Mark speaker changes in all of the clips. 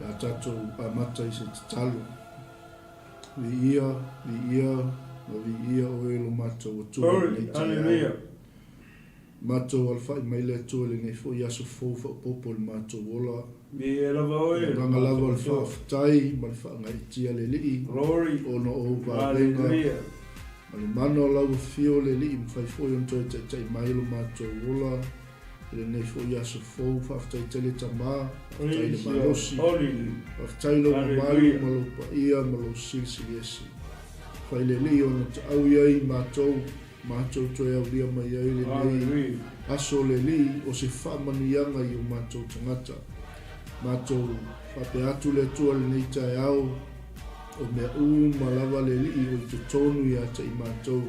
Speaker 1: Le a tatou amata i se tatalo. Viia, viia, ma viia oe lo matou Atua i lenei taeao. Matou alafai mai le Atua i lenei foi aso fou faaopoopo i le matou ola.
Speaker 2: Viia lava oe,
Speaker 1: Le agaga lava o le faafetai ma le faagaeetia le Alii ona o ou vavega ma le mana o lau afio le Alii mafai foi ona toe taitai mai lo matou ola i lenei foi aso fou. Faafetai tele Tama, faafetai le malosi, faafetai lou mamalu ma lou paia ma lou silisiliese. Fai le Alii ona taau i ai matou, matou toe aulia mai ai lenei aso le Alii o se faamanuiaga i o matou tagata. Matou faapea atu le Atua i lenei taeao, o mea uma lava le Alii o i totonu ia te i matou.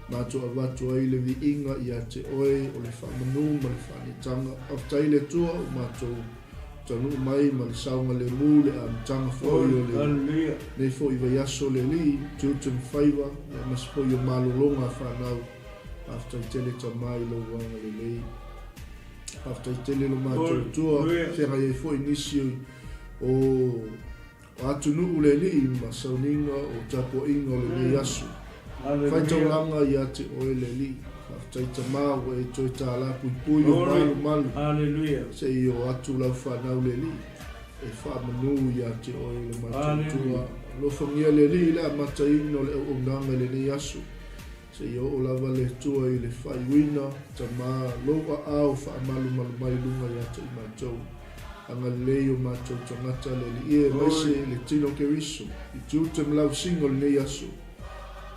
Speaker 1: Matou avatu ai le viiga ia te Oe o le faamanu ma le faaneetaga. Faafetai i le Atua ua matou taunuu mai ma le saogalemu i le amataga foi o lenei foi vaiaso le Alii, tiute ma faiva, aemaise foi o malologa a fanau. Faafetai tele Tama i lou agalelei. Faafetai tele lo matou Atua, feagai ai foi nisi o O atunuu le Alii ma sauniga o tapuaiga o lenei aso. Fai taulaga ia te oe le Alii. Faafetai Tama ua e toe tala puipui o malumalu se i o atu lau fanau le Alii e faamanu ia te oe le matou Atua. Alofagia le Alii i le amataina o le auaunaga i lenei aso. Se i oo lava le Atua i le faaiuina, Tama, lou aao faamalumalu mai luga ia te i matou. Agalelei o matou tagata le Alii e aemaise le tino Keriso i tiute ma lausiga o lenei aso.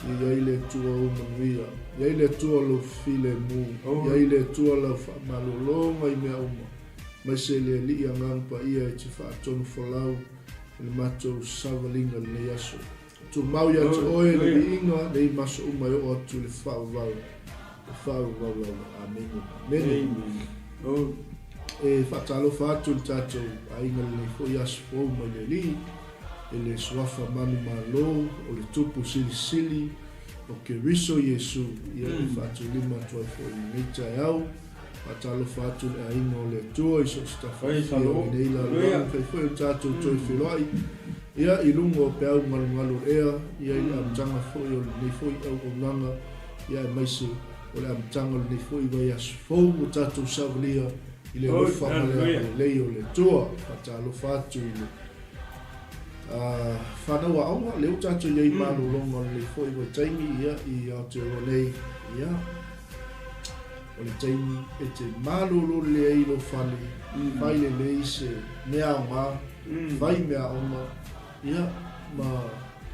Speaker 1: Ia i ai le Atua ou manuia. Ia i ai le Atua lou filemu. Ia i ai le Atua lau faamalologa i mea uma, aemaise le Alii Agaga Paia e te faatonufolau i le matou savaliga i lenei aso. Tumau ia te oe le viiga nei ma aso uma e oo atu i le faavavau, le faavavau lava. Amene. Amene. E faatalofa atu i le tatou aiga lenei foi aso fou mai le Alii, i le suafa manumalo o le Tupu Silisili o Keriso Iesu, ia e faatulima atu ai foi i lenei taeao. Faatalofa atu i le aiga o le Atua i so o se tafa e fia o lenei lalolagi, fai foi o le tatou toe feiloai ia i luga o peau galugalu o le ea, ia i le amataga foi o lenei foi auaunaga, ia aemaise o le amataga o lenei foi vaiaso fou ua tatou savalia i le alofa ma le agalelei o le Atua. Faatalofa atu i le fanau aoga, lea ua tatou i ai i malologa o lenei foi vaitaimi ia i Aotearoa nei, ia O le taimi e te malolo lelei ai i lou fale, fai lelei se mea aoga, fai meaaoga, ia, ma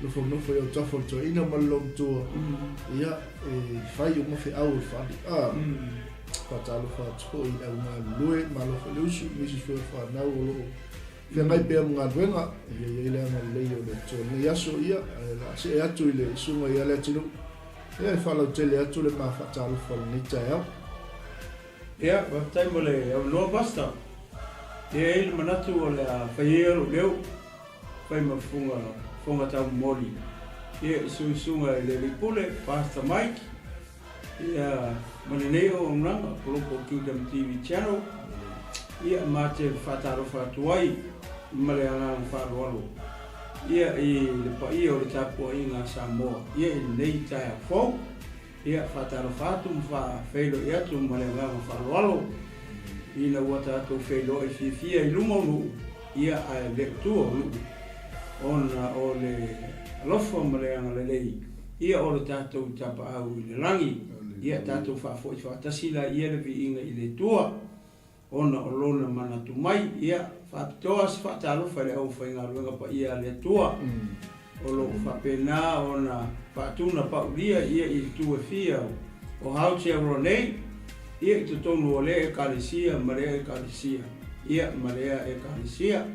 Speaker 1: nofonofo i autafa o le toeaina ma le loomatua, ia, e fai uma feau o le fale. A, faatalofa atu foi i le au galulue, malo foi le usu, nisi foi o fanau o lo o feagai pea ma galuega, ia i ai le agalelei o le Atua i lenei aso, ia, ae o le a see atu i le susuga ia Leatinuu. Ia, e faalautele atu le ma faatalofa i lenei taeao.
Speaker 2: Ia, faafetai mo le avanoa Pastor. E i ai le manatu o le a fai ia lou leo, fai ma fuga fofoga taumomoli ia i suisuga i le Alii Pule, Pastor Mike, ia ma lenei auaunaga, Global Kingdom TV Channel, ia ma te faatalofa atu ai ma le agaga faaaloalo. Ia i le paia o le tapuaiga a Samoa ia i lenei taeao fou, ia faatalofa atu ma faafeiloai atu ma le agaga faaaloalo ina ua tatou feiloai fiafia i luma o nuu, ia ae le o tua o nuu, ona o le alofa ma le agalelei ia o le tatou Tapaau i le lagi. Ia tatou faafoi faatasi laia le viiga i le Atua. Ona o lona manatu mai, ia, faapitoa se faatalofa i le aufaigaluega paia a le Atua, o lo o faapena ona faatunapaulia ia i itu e fia o Aotearoa nei, ia i totonu o lea Ekalesia ma lea Ekalesia, ia ma lea Ekalesia.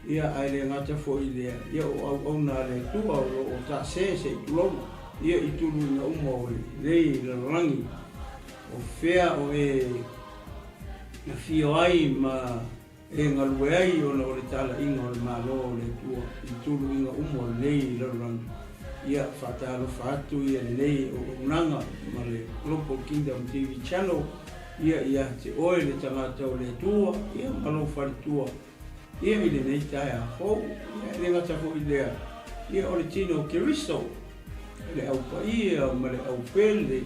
Speaker 2: Ia, ae le gata foi i lea, ia o auauna a le Atua o lo o taase se i tulou, ia i tuluina uma o lenei lalolagi, o fea o e afio ai ma e galue ai ona o le talaiga o le Malo o le Atua i tuluina uma o lenei lalolagi. Ia, faatalofa atu ia lenei auaunaga ma le Global Kingdom TV Channel, ia ia te oe le tagata o le Atua, ia ma lou faletua. Ia i lenei taeao fou, ia e le gata foi i lea, ia o le tino o Keriso, le au paia ma le au pele,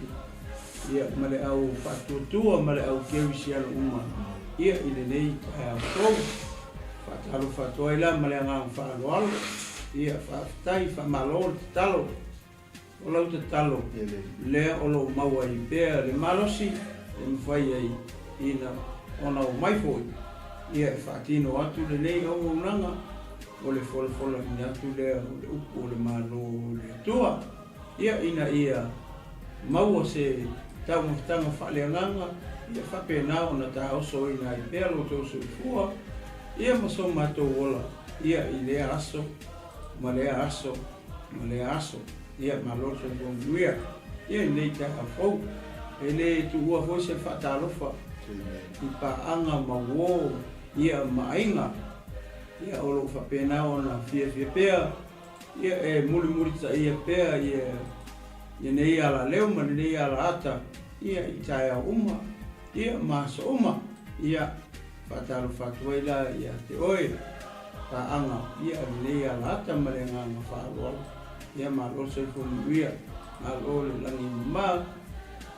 Speaker 2: ia ma le au faatuatua ma le au kerisiano uma, ia i lenei taeao fou. Faatalofa atu ai la ma le agaga faaaloalo, ia faafetai, faamalo le tatalo. O lau tatalo lea o lo o maua ai pea le malosi e mafai ai ina ona omai foi ia e faatino atu lenei auaunaga o le folafolaina atu lea o le upu o le Malo o le Atua, ia ina ia maua se taumafataga faaleagaga ia faapena ona taosoina ai pea lo outou soifua ia ma so matou ola ia i lea aso ma lea aso. Ma lea aso, ia malo le soifua manuia. Ia i lenei taeao fou, e le tuua foi se faatalofa i paaga ma uo ia ma aiga, ia o lo o faapena ona fiafia pea, ia e mulimulitaia pea ia lenei alaleo ma lenei alaata ia i taeao uma, ia ma aso uma. Ia faatalofa atu ai la ia te oe. Paaga ia lenei alaata ma le agaga faaaloalo. Ia malo le soifua manuia, malo le lagi mama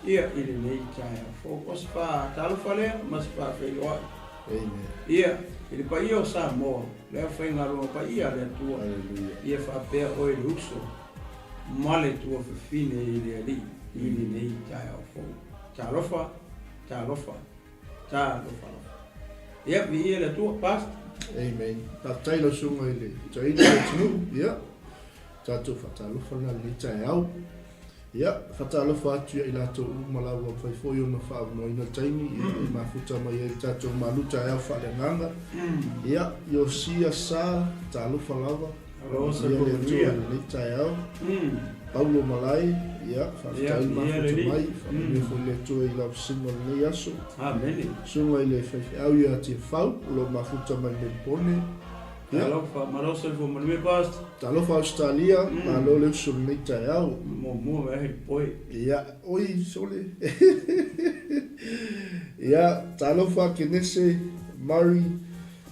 Speaker 2: ia i lenei taeao fou. O se faatalofa lea ma se faafeiloai.
Speaker 1: Amen.
Speaker 2: Ia i le paia o Samoa, le aufaigaluega paia a le Atua.
Speaker 1: Hallelujah.
Speaker 2: Ia faapea oe le uso ma le tuafafine i le Alii i lenei taeao fou. Talofa, talofa. Talofa lava. Ia, viia le Atua, Pastor.
Speaker 1: Amen. Faafetai lau susuga i le toeaina o le atunuu. Ia, tatou faatalofa lena i lenei taeao. Ia, faatalofa atu ia i latou uma la ua mafai foi ona faaavanoaina le taimi ia, e mafuta mai ai le tatou malu taeao faaleagaga. Ia, Iosia Sa, talofa lava.
Speaker 2: Alo sa
Speaker 1: Ia le Atua
Speaker 2: manuia.
Speaker 1: i lenei taeao. Paulo Malae, ia, faafetai
Speaker 2: Ia,
Speaker 1: le
Speaker 2: ia
Speaker 1: mafuta
Speaker 2: le
Speaker 1: mai,
Speaker 2: Alii.
Speaker 1: faamanuia foi le Atua i lau susuga o lenei aso.
Speaker 2: Amene.
Speaker 1: Susuga i le faifeau ia Tiafau, o lo o mafuta mai Melipone. Ia.
Speaker 2: Talofa, malo soifua manuia Pastor.
Speaker 1: Talofa Ausetalia, malo le uso i lenei taeao.
Speaker 2: Muamua mea he poe.
Speaker 1: Ia, oi, sole. Ia, talofa Kenese, Murray,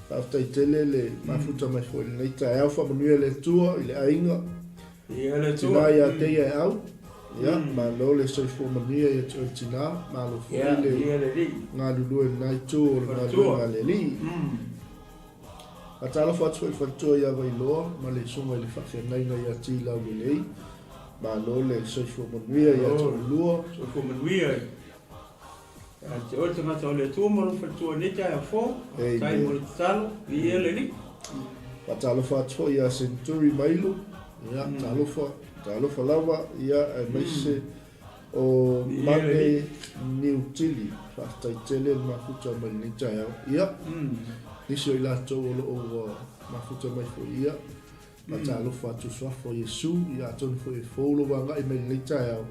Speaker 1: Faafetai tele le mafuta mai foi i lenei taeao. Faamanuia le Atua i le aiga.
Speaker 2: Ia le Atua.
Speaker 1: Tina ia te ia e au. Ia, malo le soifua manuia ia te oe tina. Malo foi le galulue i lena itu o le galuega a le Alii. Faatalofa atu foi i le faletua ia Vailoa ma le susuga i le faafeagaiga ia Tilaulelei. Malo le soifua manuia ia te oulua.
Speaker 2: Soifua manuia. Ia te oe le tagata o le Atua ma lou faletua i lenei taeao fou, faafetai mo le tatalo, viia le Alii.
Speaker 1: Faatalofa atu foi ia Senturi Mailu, ia talofa, talofa lava, ia aemaise o Mane Niutili, faafetai tele le mafuta mai lenei taeao. Ia, nisi o i latou o lo o ua mafuta mai foi, ia, Faatalofa atu Suafa o Iesu, ia atonu foi e fou lou agai mai lenei taeao.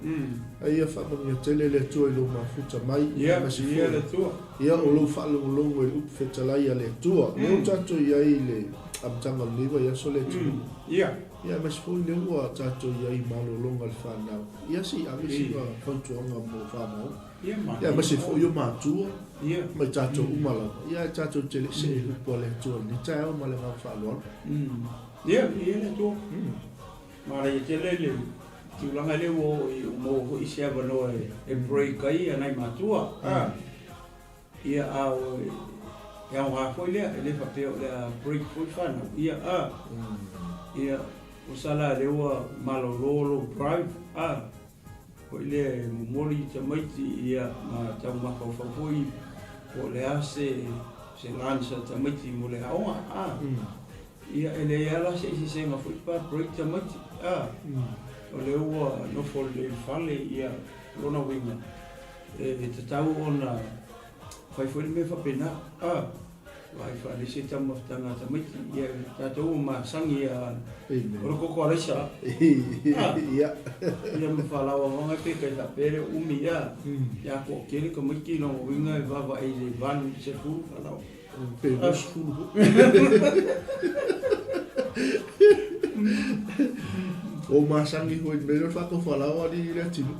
Speaker 1: A ia faamanuia tele le Atua i lou mafuta mai,
Speaker 2: Ia,
Speaker 1: aemaise
Speaker 2: viia
Speaker 1: foi
Speaker 2: le Atua.
Speaker 1: ia o lou faalogologo i le upu fetalai a le Atua. Lea ua tatou i ai i le amataga o lenei vaiaso le atunuu.
Speaker 2: Ia.
Speaker 1: Ia aemaise foi lea ua tatou i ai i malologa a le fanau. Ia se i ave sina fautuaga mo fanau.
Speaker 2: Ia,
Speaker 1: Ia
Speaker 2: manaia.
Speaker 1: aemaise foi o matua
Speaker 2: Ia.
Speaker 1: ma i tatou uma lava. Ia ae tatou te le i see i le upu a le Atua i lenei taeao ma le agaga faaaloalo.
Speaker 2: Ia, viia le Atua. Manaia tele le tulaga lea ua oo i, ua maua foi se avanoa e break ai nai matua. Ia, a o e aoga foi lea, e le faapea o le a break foi fanau. Ia, a. Ia, o sala lea ua malolo lou drive, a. Foi lea e momoli i tamaiti ia ma tau mafaufau foi po o le a se se lunch a tamaiti mo le aoga a. Ia e leai lava la se eseesega foi pa break tamaiti a. O lea ua nofo lelei i le fale ia lona uiga e tatau ona fai foi le mea faapena a. Vaai faalesi e taumafataga a tamaiti, ia tatou ua masani ia o le koko alaisa.
Speaker 1: Ia.
Speaker 2: Ia ma faalauavaga pe kai faapea le umi ia. Ia toatele tamaiti lona uiga e vaavaai i le 8 i le 10 faalau.
Speaker 1: Pe 20 foi. O masani foi i le mea lea o le faatofalao alii le atunuu.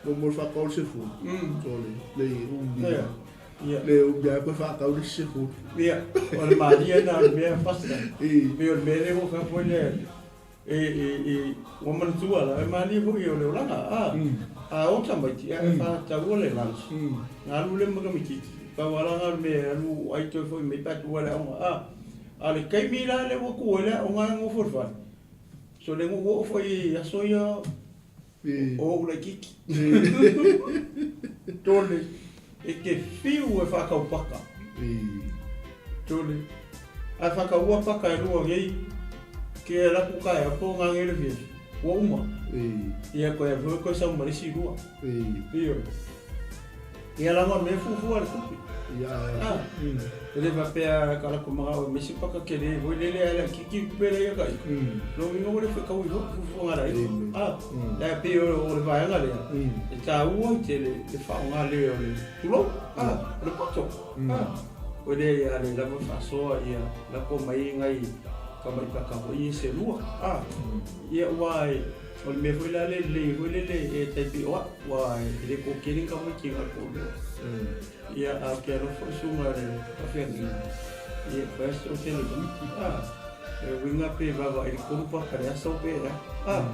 Speaker 1: Mo le faatau o le 10. O le umi.
Speaker 2: Ia.
Speaker 1: Le umi lava koe faatau le isi 10.
Speaker 2: Ia, o le malie lena o le mea Pastor.
Speaker 1: I.
Speaker 2: Pei o le mea lea ua fai atu ai le, e, e, e, ua manatua la, e malie foi o le olaga, a. A o tamaiti, a e faataua le lunch, na alu lea ma tamaititi, pau lava la na o le mea e alu ai toe foi mai pe a tuu ai le aoga, a. A o le taimi la lea ua tuu ai le aoga e nofo i le fale, so le ua oo foi i aso ia, o ou laitiiti. Tole, e te fiu e whakau paka. Tole, a whakaua paka e rua nei, ke rapu kai a po ngā ngere fia, ua uma. Ia koe a koe koe sau marisi rua. Io. Ia langa me fufu a le kupi.
Speaker 1: Ia.
Speaker 2: Ah. E le faapea ka lako manga o mesi paka ke le hoi lele ala kiki pele ia kai. Lo inga o le whekau i hoki fufuanga la i. Ah. La pe o le vaenga lea. E tāua i te le whaonga le o le tulou. Ah. O le poto. Ah. O le ia le lava whaasoa ia lako mai ngai ka mai paka hoi e se lua. Ah. Ia ua e o le mea foi la le lelei foi lele e tai pei o au, ua e le kokele ka mai ki ngā kōrero. Ia, a ke alofa i sunga le kawheangi. Ia, whai aso o tēnei komiti, a, e winga pe wawa i le korupaka le aso pe, a, a.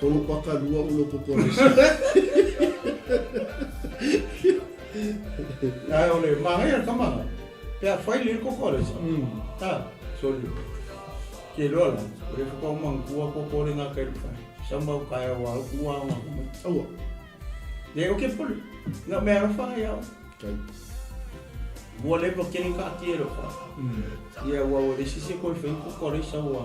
Speaker 1: Korupaka lua ulo kokoresa.
Speaker 2: Ai, o le māngai a kamanga, pe a whai le kokoresa. A, sorry. Ke loa la, o le whakaumang kua kokore ngā kai ruwhai. Samau kai au au kua au ngā kumai.
Speaker 1: Aua.
Speaker 2: Nei o ke pule. Nga mea alofa ai au.
Speaker 1: Okay.
Speaker 2: Ua leva kene ka ati e rofa. Ia ua ua resi se koe whai ko kore sa ua.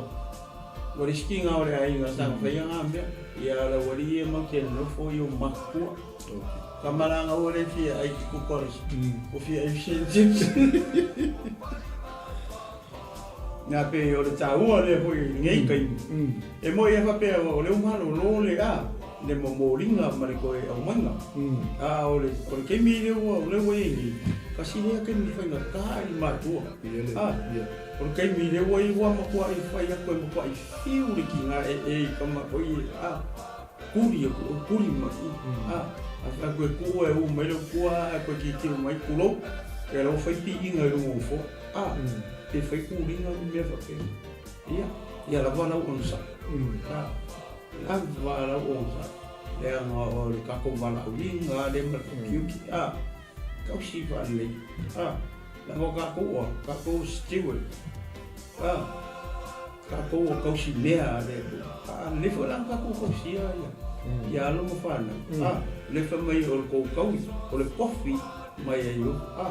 Speaker 2: Ua resi ki ngā ore ai ngā sanga whai ngā mea. Ia la ua ri e mau te nofo i o makua.
Speaker 1: Okay.
Speaker 2: Ka maranga ua re fia ai ki ko kore sa. O fia ai fish and chips. Ngā pe o le tāua le hoi ngei kai. E moi e whapea o le umalo lo le a le momoringa ma le koe au mainga. A o le o le keimi le ua o le ua i ni. Ka si hea keimi whai ngā kaha i mātua. A o le keimi le ua i ua makua i whai ako e makua i whiu le ki ngā e e i kama hoi e a kuri aku o kuri ma i. A a whai koe kua e u mai le kua a koe ki tiro mai kulou. E lau whai pi inga i runga o fo. A, e whai kūringa ni mea whakea. Ia, ia lava lau onosai. A, lava lau onosai. Leaga o le kākou valaauina le ma le ukiuki. A, kausi whaalelei. A, leaga o kākou oa, kākou steward. A, kākou o kausi mea a le Atua. A, lelei foi la ona kākou kausia ia, ia alo ma whanau. A, le whai mai o le kou kaui, o le kofi mai ai o. A,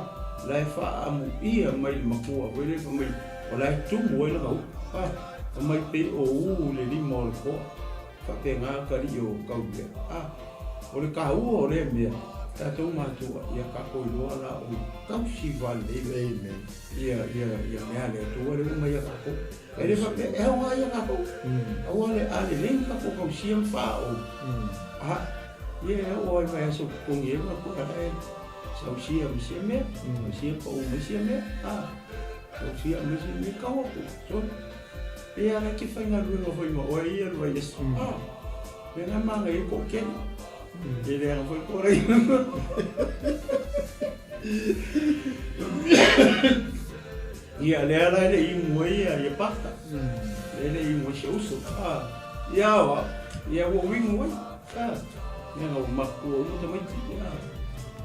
Speaker 2: la e whaamuia mai le makua foi le whai mai, o la e tumu ai lana upu. A, whai mai pei o u le lima o le koa. Whapengā kari o kau mea. A, o le kāua o lea mea, tātou mātua, ia kākou iloa la o le kausi whaalelei.
Speaker 1: Amen.
Speaker 2: Ia, ia, ia mea le Atua le uma ia kākou. E le whapea, e aoga ia kākou. Aua le a le lei kākou kausia ma whaao. A, ia e o ai vai aso kongi e ma kua e sausia ma sia mea, sausia pa o ma sia mea, a, sausia ma sia mea kau aku. So, e ala ke whai ngā ruenga hoi ma oe ia rua Yesu. A, me ngā mānga e ko kena. E le anga hoi ko rei. Ia, le ala e le i mua ia, ia pata. Le le i mua se uso. A, ia awa, ia ua wingu ai. A, ia ngā makua umu tamaiti. Ia,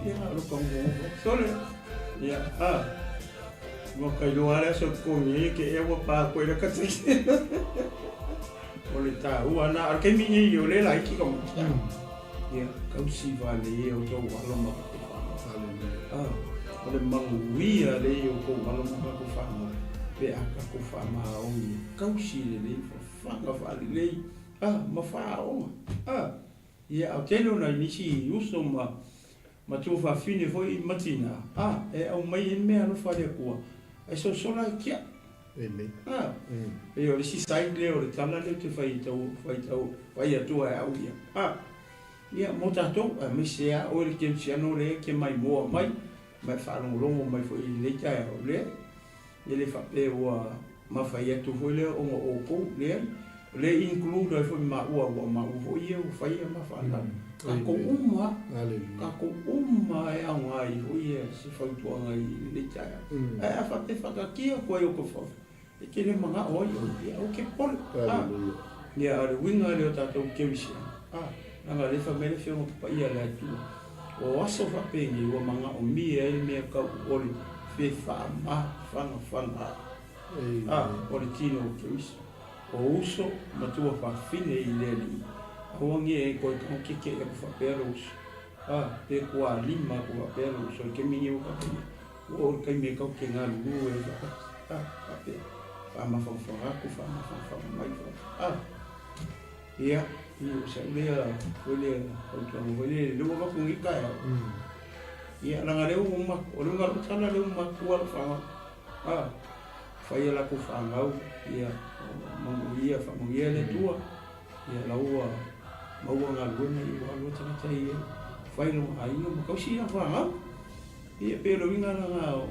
Speaker 2: ia ngā roka umu umu. Sole, ia, a, Ua kai loa le aso totogi ai ke ea ua pā koe la kate. O le tāua na, o le kaimi nei o le laiti ka mutu. Ia, kausi wale e o tau alo ma ka whanau.
Speaker 1: Hallelujah.
Speaker 2: Ah, o le manuia le o kou alo ma ka whanau. Pe a ka ko whamaongi. Kausi le lei, whawhanga whale lei. Ah, ma whaonga. Ah, ia, au tele ona i nisi uso ma Ma tuafafine foi ma tina, a, e aumai ai mea alofa a le Atua, ae sosola ai kia.
Speaker 1: Amen.
Speaker 2: A, e o le isi side lea o le tala lea ou te fai tau, fai tau, fai atua e au ia. A, ia, mo tatou, aemaise a oe le kerisiano lea e ke maimoa mai, ma e faalogologo mai foi i lenei taeao, lea, e le faapea ua mafai atu foi lea ona o outou, leai. O lea e include ai foi maua aua o maua foi ia ua faia ma fanau. Tatou uma lava, tatou uma e aoga ai foi ia se fautuaga i lenei taeao. Ae a faapea e faataatia atu ai o tou fafo, e te le manao ai oe, ia aua te popole. Ia a o le uiga lea o tatou kerisiano, leaga o lea e fai mai le Afioga Paia a le Atua, o aso faapenei ua manaomia ai le mea tau o le fefaamafanafaga. A, o le tino o Keriso, o uso ma tuafafine i le Alii, aua nge e koe tago kekeʻi aku faapea lou uso, a, pe kualima aku faapea lou uso i le taimi nei ua faapea, ua oo i le taimi e tatou te galulue ai faatasi, a, faapea, faamafanafana atu, faamafanafana mai, a. Ia, o si au lea, foi lea, fautuaga foi lea, lea ua avatu nei taeao. Ia, leaga lea ua uma, o le uiga o lau tala lea ua matua lau fanau. A, fai a latou fanau, ia, manuia, faamanuia le Atua, ia la ua maua galuega ia ua alu ai tagata ia, fai lona aiga ma tausi lana fanau. Ia, pei o le uiga lena o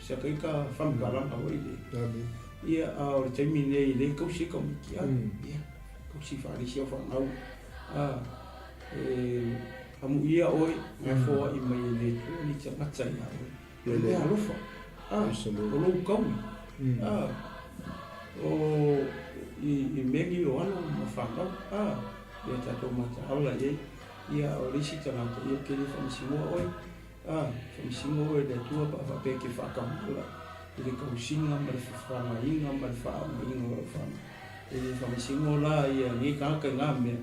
Speaker 2: si ata ita faamatalaga foi lea. Ia, a o le taimi lenei e le tausi ai tamaiti, a, ia, tausi faalesi au fanau, a, e amuia oe, na e foai mai e le Atua ni tagata ia oe. O le mea alofa, a, o lou taui, a, o i mea nei o alo ma fanau, a, ia tatou mataala i ai, ia, o le isi tagata, ia, ou te le faamasinoa oe, A, faamasino oe e le Atua pe a faapea e te faatamala i le tausiga ma le fafanaina ma le faaaogaina o lau fanau. E le faamasino la ia nei tagata i na mea,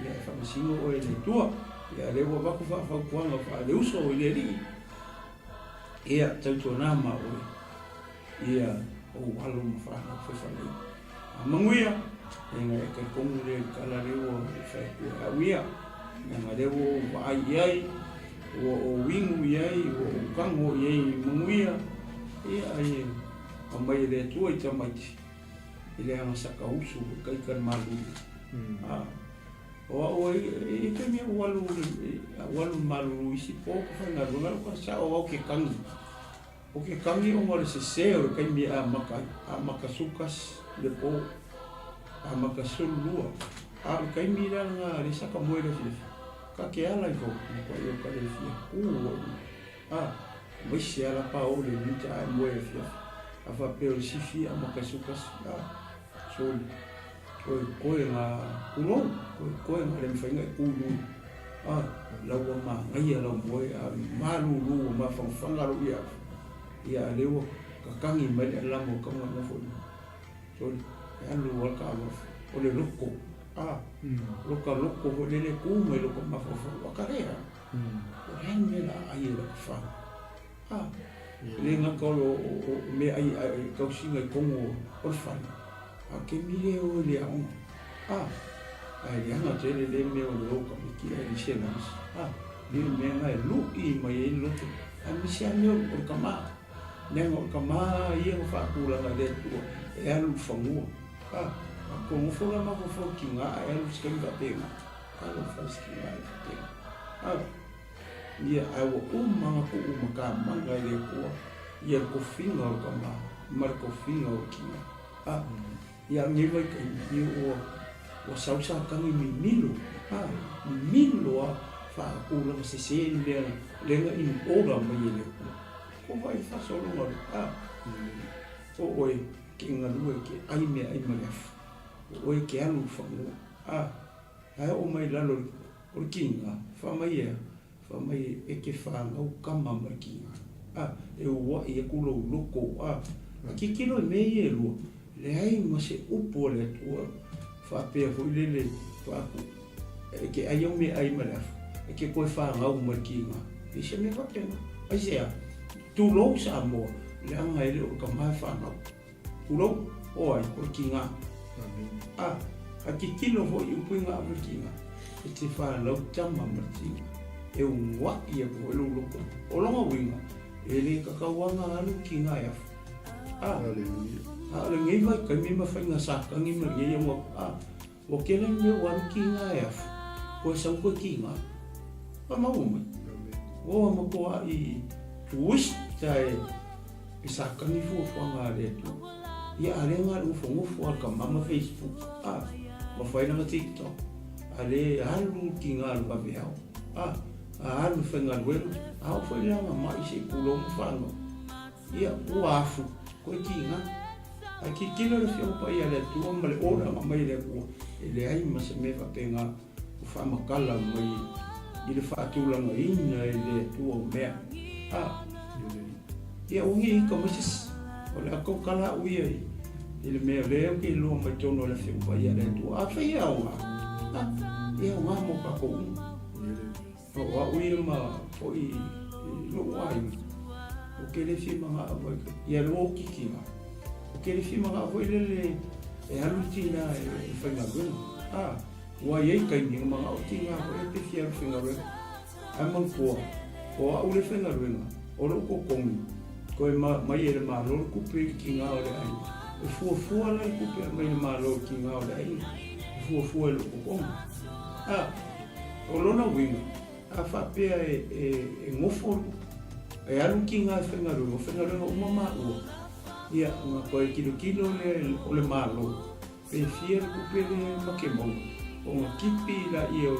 Speaker 2: ia e faamasino oe e le Atua. Ia lea ua avatu faafautuaga faaleuso i le Alii, ia tautuana ma oe, ia ou alo ma fanau faifalei. A manuia, e na e talitonu lea i le tala lea ua ou fai atu e au ia, leaga lea ua ou vaai i ai, ua ou inu i ai, ua ou tago i ai i manuia, ia ai aumai e le Atua i tamaiti, i le aga sakausu i kaita le malulu. A, o au e, e taimi au alu, au alu malulu isi po ka faigaluega, lau ka sao au ke kagi. ʻO ke kani ona o le sesē o le taimi e amata ai, amata 11 i le pō, amata 12, a o le taimi la lena lea sa ka moe i le afiafi, ka ke ala iho, matuai o ka le fia kū ai i a, aemaise lava la pa oo i le winter ae moe afiafi, a faapea o le sifi e amata i le 11, a, soli, koe koe ngā kulou, koe koe ngā le mawhai ngai kūlū, a, lau ua manaia lau moe, a malūlū ua mawhangawhanga lou ia, ia a lea ua kakangi mai le alama o kaunga nofo i soli, e alu al ka awa, o le loko, a, loka loko foi lele kū mai loko mawhangawhanga, a ka rea, o le a le mea la ai e la ka whau, a, le gata o, o, o mea ai e tausiga i kogo o le fale, A ke mile oe le aoga. A, ae leaga tele le mea o le o tamaiti ae le se lans. A, le mea na e luʻi mai ai le loto. Aemaise a mea o le tama. Leaga o le tama ia na faatulaga e le Atua e alu i le fanua. A, a kou nofo la mafaufau i tiga ae alu i se taimi faapena. Talofa i se tiga e faapena. A, ia, ae ua uma na tuu matamana e le Atua ia le tofiga o le tama ma le tofiga o le tiga. A, ia nei vaitaimi, ia ua, ua sau sa tagi mimilo, a, mimilo a, faatulaga sese le mea lea na in order mai e le Atua. Ko vai faasologa o le, a, o oe ke galue ke ai meaai ma le afu, o oe ke alu i fanua, a, ae oo mai lalo o le kiga, fai mai ea, Fai mai e te whanau kama ma le kinga, a, e uaʻi aku lou loko, a, a titilo i mea ia e lua, leai ma se upu a le Atua faapea foi lele faaku, e te ai au meaai ma le afu, e te koe whanau ma le kinga. E se mea faapena. Aisea? Tulou Samoa, leaga e le o le kama e whanau. Tulou, o ai, o le kinga. A, a titilo foi i upu i nga ave kinga, e te whanau tama ma le kinga. E uaʻi aku foi lou loko. O lona uiga, e le kakauaga alu kinga e afu. A, a o lenei vaitaimi ma faiga sakagi ma lenei auga, a, ua tele ni mea ua alu kinga e afu, koe sau koe kinga. A maua mai. Ua matuaʻi twist e, e sakagi fuafuaga a le Atua. Ia a lea na o le nofonofo a le kamama Facebook a, ma fai lana TikTok, a le alu tiga i le vaveao a, a alu e faigaluega, a oo foi la na mai se i pulou ma fanau, ia ua afu koe tiga. Ae tilotilo le Afioga Paia a le Atua ma le olaga mai e le Atua, e leai ma se mea faapena ua faamatala mai i le faatulagaina e le Atua o mea. A, ia ua nei ika mai se isi, o le a tautala au ia i le mea o lea ou te iloa mai totonu o le Afioga Paia a le Atua. Afai e aoga, a, e aoga mo tatou uma. O au ia ma foi i lou aiga, ou te le fia manao foi ia le okikina, ou te le fia manao foi lele e alu le tina e faigaluega. A, ua i ai taimi na manao tina foi e pe fia alu faigaluega. Ae manatua, o au le faigaluega, o lou totogi, toe mai e le Malo le tupe i le tiga o le aiga. E fuafua la le tupe e aumai e le Malo i le tiga o le aiga, e fuafua e lou totogi. A. O lona uiga, a faapea e nofo, e alu tiga e faigaluega, o faigaluega uma maua, ia, ona toe tilotilo lea o le Malo, pe fia le tupe lea ma te maua, ona tipi laia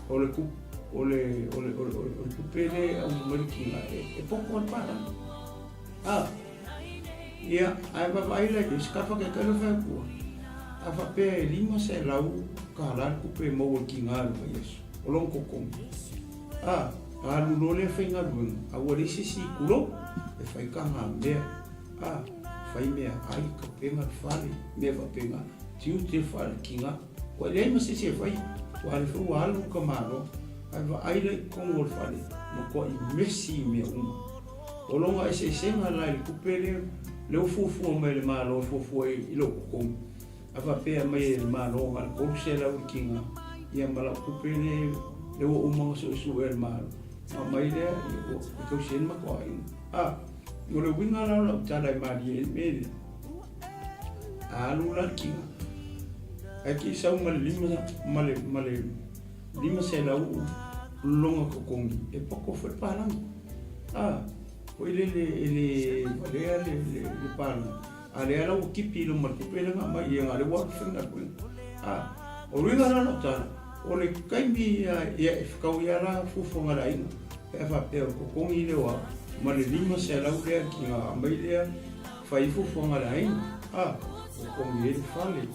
Speaker 2: o le tupe lea e aumai mai le tiga e poto ai le palagi. A, ia, ae vaavaai la i se kafa taitai le fai atu, a faapea e $500 le tupe e maua i le tiga i le vaiaso, o lona totogi. A, alu loa lea faigaluega, a ua leai se isi tulou, e fai tagamea, a, fai meaai, tapena le fale, mea faapena, tiute le fale tiga. Ua leai ma se isi e faia, aua o lea foi ua alu le tamaloa, ae vaai la i totonu o le fale, matuai mesi i mea uma. O lona eseesega la i le tupe lea, lea ua fuafua mai e le Malo e fuafua i lou totogi, a faapea mai e le Malo na o le 300 le tiga, ia ma lau tupe lea, lea ua uma ona suesue e le Malo, ona aumai lea e tausi ai le matou aiga. A, o le uiga la o lau tala e malie ai le mea lea, a alu la le tiga, ae te i sau ma le lima, ma le, ma le 500 lona totogi, e poto foi le palagi. A, foi lele e le valea le, le, le palagi. A lea la ua tipi i luma le tupe lea na aumai ia na lea ua alu faigaluega. A, o luiga la lau tala, o le taimi ia, ia e whakau ia la fuafuaga a le aiga, pe a faapea o le totogi lea o au, ma le 500 lea ki ngā aumai lea, whai fuafuaga a le aiga. A, totogi ai le fale,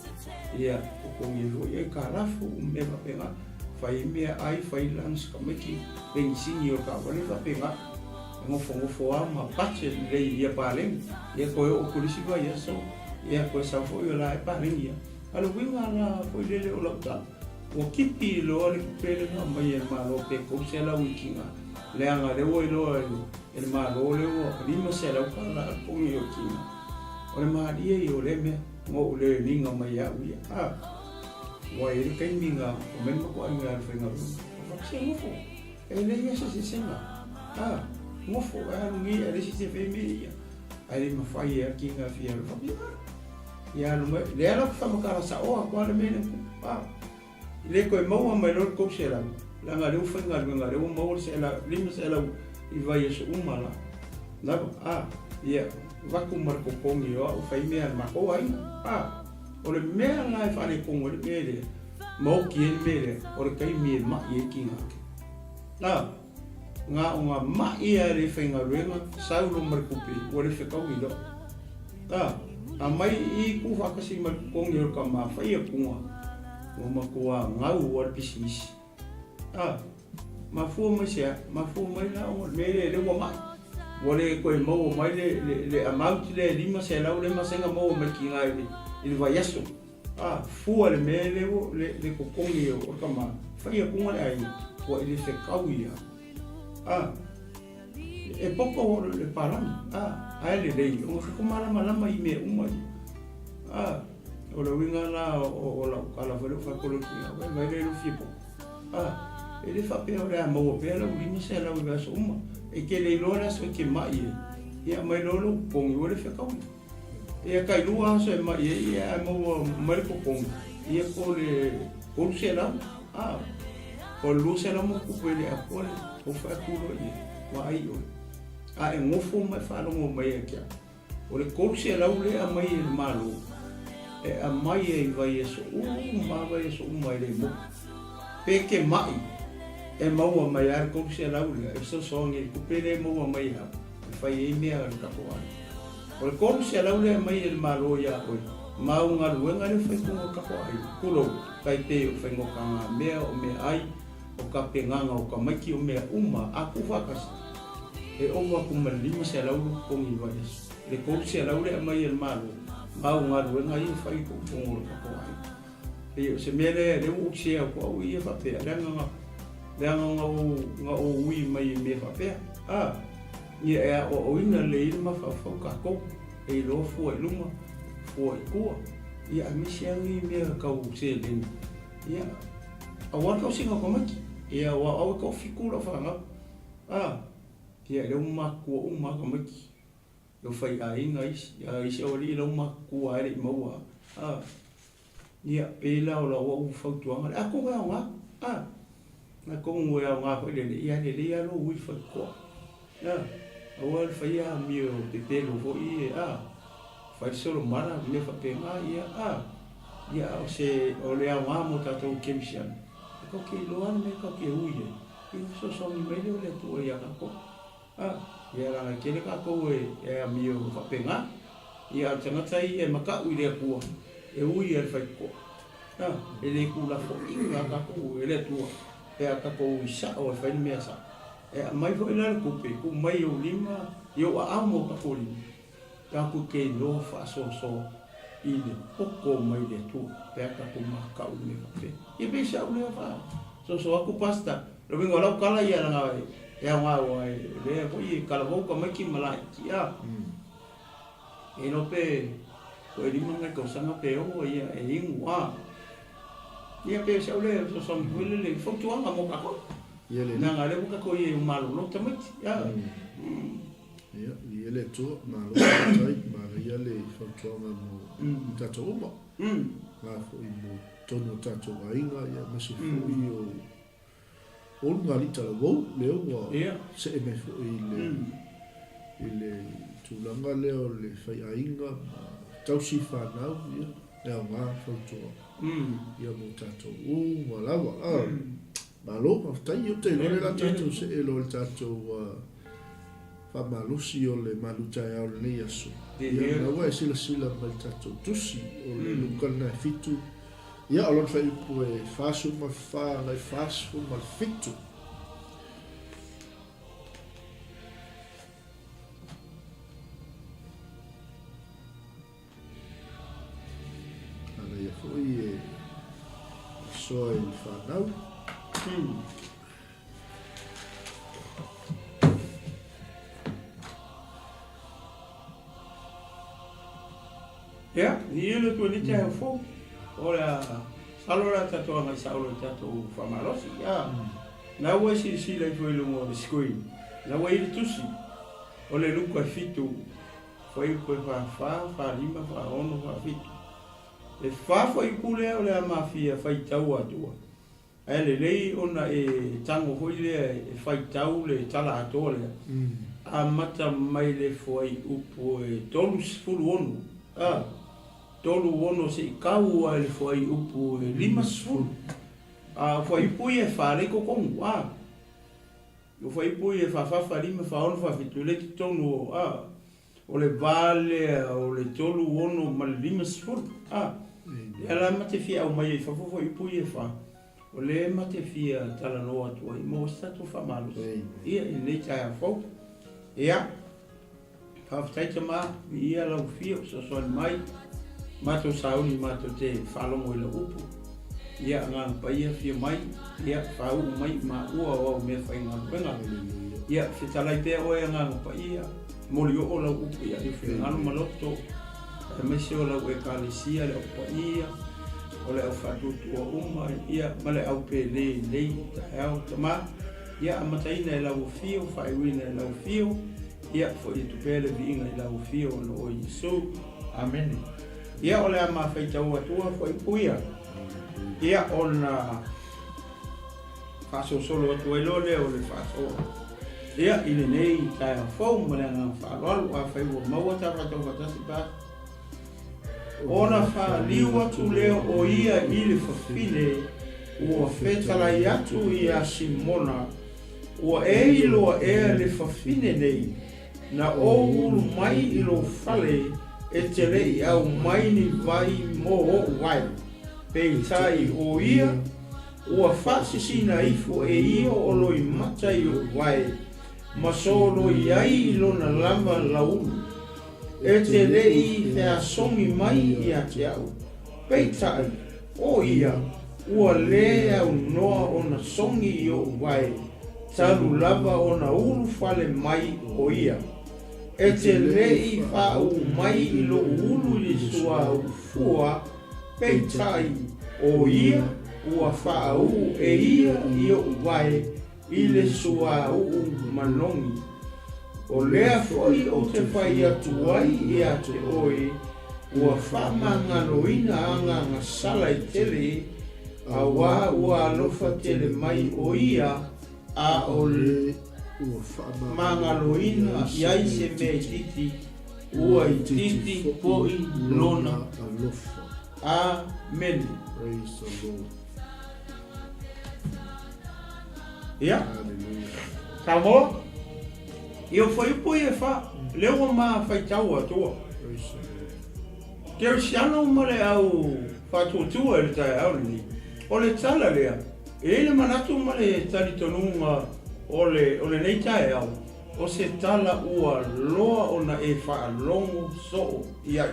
Speaker 2: ia, totogi ai foi aitalafu, mea faapena. Fai meaai, fai lunch tamaiti, penisini o le taavale faapena. E nofonofo lava ma budget lelei ia paleni. Ia toe oo atu i le isi vaiaso, ia toe sau foi o la e paleni ia. A o le uiga la foi lele o lau tala, ua tipi loa le tupe lea na aumai e le Malo pe 300 i tiga, leaga lea ua iloa e le Malo lea ua $500 a le togi o tiga. O le malie ia o lea mea, na ou le liga mai ia au ia. A. Ua i ai le taimi na omai le matou aiga i le faigaluega. Ou fai atu, Se nofo, e leai lava se eseesega. A, nofo, e alu nei ae leai se isi e fai mea ia. Ae le mafai e ati na fia alu. Fai atu, ia alu mai. Lea la ou te faamatala sao atu lava le mea lea na tupu. A, e le toe maua mai loa le 300, leaga o lea ua faigaluega, o lea ua maua le 500 i vaiaso uma la. Lava, a, ia, avatu ma le totogi o au fai mea a le matou aiga. A. O le mea la e faaletonu ai le mea lea, ma oti ai le mea lea, o le taimi e ma'i ai tiga. Na, na o na ma'i lava e le faigaluega, sau loa ma le tupe, ua le fetaui loa. Na, aumai i i tuufaatasi ma le totogi o le tama, fai atuga, ua matua gau lava le pisinisi. A, mafua mai se a? Mafua mai la ona o le mea lea, lea ua ma'i. Ua le toe maua mai le, le, le amount lea e 500 lea masani na maua mai tiga i le, i le vaiaso. A, fua le mea lea ua, le, le totogi o le tama, fai atuga le aiga, ua i le fetau ia. A, e poto le palagi, a, ae lelei, ona tatou malamalama i mea uma ia. A, O le uiga la o lau tala foi lea ua fai atu loa i tina, vaai lea i lou fia poto. A, e le faapea o le a maua pea lau 500 i vaiaso uma. E te le iloa le aso e te mai ai, ia aumai loa lou totogi ua le fetaui. Ia tai lua aso e mai ai, ia ae maua mai le totogi, ia po o le 300, a, po o le 200 ma tupe i le atoa le ou fai atu loa i ai, vaai oe. A e nofo ma e faalogo mai ia te au. O le 300 lea e aumai e le Malo, e aumai ai i vaiaso uma lava, vaiaso uma e le motu. Pe e te mai, e maua mai lava le 300 lea e fesoasoani i le tupe lea e maua mai e au e fai ai mea a le tatou aiga. O le 300 lea e aumai e le Malo ia oe, ma au galuega lea e fai i totonu o le tatou aiga, tulou, tai pei o faigatagamea, o meaai, o tapenaga o tamaiti, o mea uma a tuufaatasi, e ova atu ma le 500 lou totogi i le vaiaso. Le 300 lea e aumai e le Malo ma au galuega ia e fai i totonu o le tatou aiga. Pei o se mea lea lea ua ou share atu au ia faapea, leaga na leaga na ou na ou ui mai i mea faapea. A, ia e aoaoina lelei ai le mafaufau tatou, e iloa fua i luma, fua i tua, ia aemaise lava nei mea tau seleni. Ia, aua le tausiga o tamaiti. Ia, aua o au e toafitu lau fanau. A, ia, lea ua matutua uma lava tamaiti. Lea ua faiaiga isi, a isi aualii la ua matutua lava e le i maua. A, ia, pei la o lau au fautuaga lea. Atonu e aoga, a, atonu e aoga foi lele, ia lelei lava lou ui faitotoa. A, aua le faia amio pepelo foi, a, fai le solomala, mea faapena, ia, a, ia, o se, o le aoga mo tatou kerisiano, e tatou te iloa le mea tatou te ui ai, ia ona fesoasoani mai lea o le Atua ia tatou. A, ia leaga e tele tatou e, e amio faapena. Ia, a o le tagata ia e mataʻu i le Atua, e ui i le faitotoa. A, e le tuulafoaiina tatou e le Atua pe a tatou ui sao e fai le mea sao. E aumai foi la le tupe, tuu mai i ou lima, i ou aao ma ou tatou lima, tatou te iloa faasoasoa i le poto mai le Atua pe a tatou matau i mea faapea. Ia pei se au lea faasoasoa atu Pastor. O le uiga o lau tala ia leaga e aoga aua o lea foi e talavou tamaiti ma laiti a. E iloa pe toalima nai tausaga pe ono ia e inu a. Ia pei o se au lea fesoasoani foi lele i fautuaga mo tatou.
Speaker 1: Ia le
Speaker 2: Leaga lea ua tatou i ai ua malolo tamaiti. Ia.
Speaker 1: Ia, ia le Atua, malo faafetai, manaia le fautuaga mo tatou uma. La foi mo totonu o tatou aiga, ia aemaise foi o o luga alii talavou, lea ua see mai foi i le i le tulaga lea o le faiaiga ma tausi fanau, ia, e aoga le fautua ia mo tatou uma lava. Malo, faafetai. Ia ou te iloa lea o le a tatou see loa i le tatou faamalosi o le malu taeao o lenei aso. Ia, lena ua e silasila mai i le tatou tusi o le Luka lena e 7, Ia, o lona faaiupu e 44 agai 47. Manaia foi e soa i le whanau.
Speaker 2: Ia, i le atu nei taeao fou, o le a masalo o le a tatou agai sao loa i tatou faamalosi. Ia, na ua e silasila ifo i luga o le screen, na ua i ai le tusi o le Luka 7, fuaiupu e 44, 45, 46, 47. E fa fuaiupu lea o le a mafia faitau atua. Ae lelei ona e tago foi lea e faitau le tala atoa lea, amata mai le fuaiupu e 36, a, 36 se i tau lava i le fuaiupu e 50. A o fuaiupu ia e fa lea i totonu, a. O fuaiupu ia e fa, fa, fa lima, fa ono, fa fitu, lea i totonu o, a, o le va lea o le 36 ma le 50, a. Lea la ma te fia aumaia i fafo fuaiupu ia e fa, o lea ma te fia talanoa atu ai mo se tatou faamalosi ia i lenei taeao fou. Ia, faafetai tama, viia lau afio, fesoasoani mai, matou sauni matou te faalogo i lau upu. Ia, Agaga Paia, afio mai, ia, faauu mai i maua o au meafaigaluega. Ia, fetalai pea oe Agaga Paia, molioo lau upu ia i finagalo ma loto, aemaise o lau Ekalesia, le au paia, o le au faatuatua uma, ia, ma le au pele i lenei taeao, Tama, ia, amataina e lau afio, faaiuina e lau afio, ia, foi atu pea le viiga i lau afio ona o Iesu. Amene. Ia, o le a ma faitau atua fuaiupu ia, ia, ona faasolosolo atu ai loa lea o le faasoa. Ia, i lenei taeao fou ma le agaga faaaloalo, afai ua maua ta faatau faatasi pa, ona faaliu atu lea o ia i le fafine ua fetalai atu iā Simona, Ua e iloa ea le fafine nei, na ou ulu mai i lou fale e te le i aumai ni vai mo ou vae, peitai o ia ua faasisina ifo e ia o loimata i ou vae, ma soloi ai i lona lava laulu. E te le i feasogi mai ia te au, peitai, o ia, ua lē aunoa ona sogi i ou vae, talu lava ona ulufale mai o ia. E te le i faauu mai i lou ulu i le suauu fua, peitai, o ia, ua faauu e ia i ou vae i le suauu manogi. O lea foi ou te fai atu ai ia te oe, ua faamagaloina agaga sala e tele, auā ua alofa tele mai o ia, a o le magaloina i ai se mea itiiti, ua itiiti foi lona
Speaker 1: alofa.
Speaker 2: Amene.
Speaker 1: Praise the Lord.
Speaker 2: Ia.
Speaker 1: Hallelujah.
Speaker 2: Samoa, ia o fuaiupu ia e fa, lea ua ma faitau atua.
Speaker 1: Praise the Lord.
Speaker 2: Kerisiano ma le au faatuatua i le taeao lenei. O le tala lea, e i ai le manatu ma le talitonuga o le, o lenei taeao, o se tala ua loa ona e faalogo soo i ai.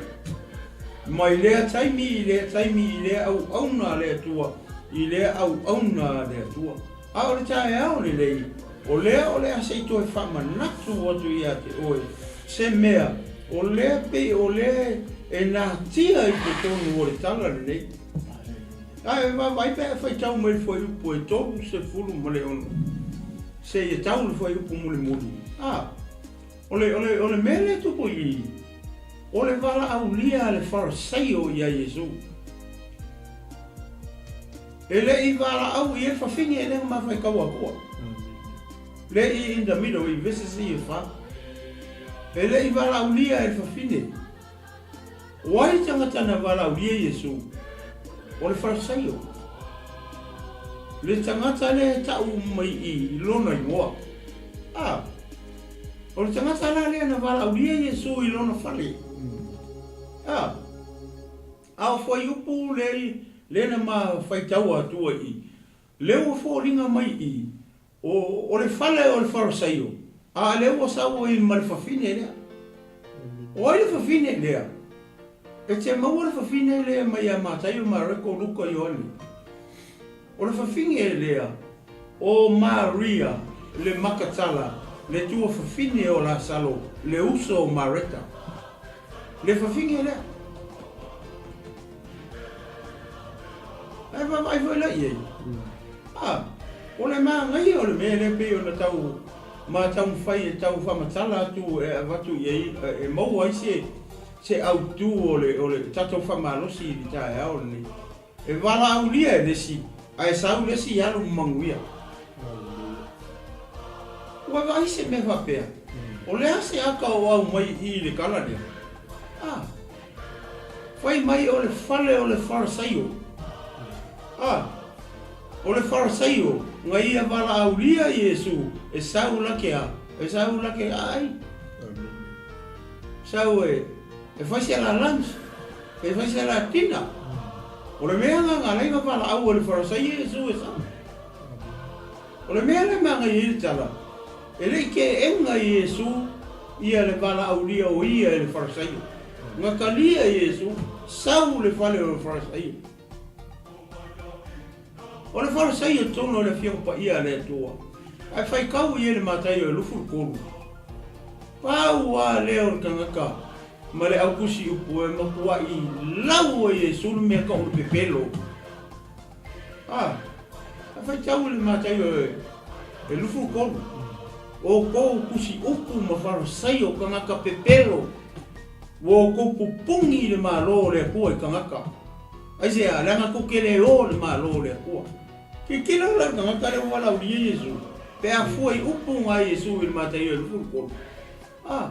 Speaker 2: Mai lea taimi i lea taimi i lea auauna a le Atua i lea auauna a le Atua. A o le taeao lelei, o lea o le a se i toe faamanatu atu ia te oe se mea o lea pei o lea e natia i totonu o le tala lenei. A e vaavaai pe a e faitau mai le fuaiupu e 36 seia tau le fuaiupu mulimuli, a, o le, o le, o le mea lea e tupu i i, o le valaaulia a le Farisaio ia Iesu. E le i valaau i ai le fafine e le na mafaitau atua. Le i in the middle i verses ia e fa. E le i valaaulia e le fafine. O ai tagata na valaaulia Iesu? O le Farisaio. Le tagata lea e tau mai i lona igoa. A, o le tagata la lea na valaaulia Iesu i lona fale. A, a o fuaiupu le, le na ma faitaua atua i, le ua foliga mai i, O, o le fale o le Farisaio, a lea ua sau ai ma le fafine lea. O ai le fafine lea? E te maua le fafine lea mai ia Mataio, Mareko, Luka, Ioane. O le fafine lea, o Maria le Makatala, le tuafafine o Lasalo, le uso o Mareta. Le fafine lea. Ae vaavaai foi la i ai. A, o le manaia o le mea lea pei ona tau ma taumafai e tau faamatala atu e avatu i ai e maua ai se se autu o le o le tatou faamalosi i le taeao lenei. E valaaulia e le isi ae sau le isi alu ma manuia. Ua vaai se mea faapea, o le a se aka o aumai i i le tala lea? A, Fai mai o le fale o le Farisaio. A, o le Farisaio na ia valaaulia Iesu e sau la ke a, e sau la ke ai. Sau e, e fai se la lunch, e fai se la dinner. O le mea nga nga lai na valaau e le Farisaio Iesu e sau. O le mea lea mea na i ai le tala, e le i keʻena Iesu ia le valaaulia o ia e le Farisaio. Na talia Iesu, sau le fale o le Farisaio. O le Farisaio tonu o le Afioga Paia a le Atua, ae faitau i ai le Mataio e 23. Pau a lea o le tagata ma le au tusi upu e matuai lau ai Iesu le mea tau o le pepelo. A, a faitau i le Mataio e 23, outou tusi upu ma Farisai o tagata pepelo, ua outou pupuni i le Malo o le Atua i tagata. Aisea? Leaga tou te le o i le Malo o le Atua. Tilotilo la i le tagata lea ua valaaulia Iesu. Pe a fua i upu nga Iesu i le Mataio e 23, a,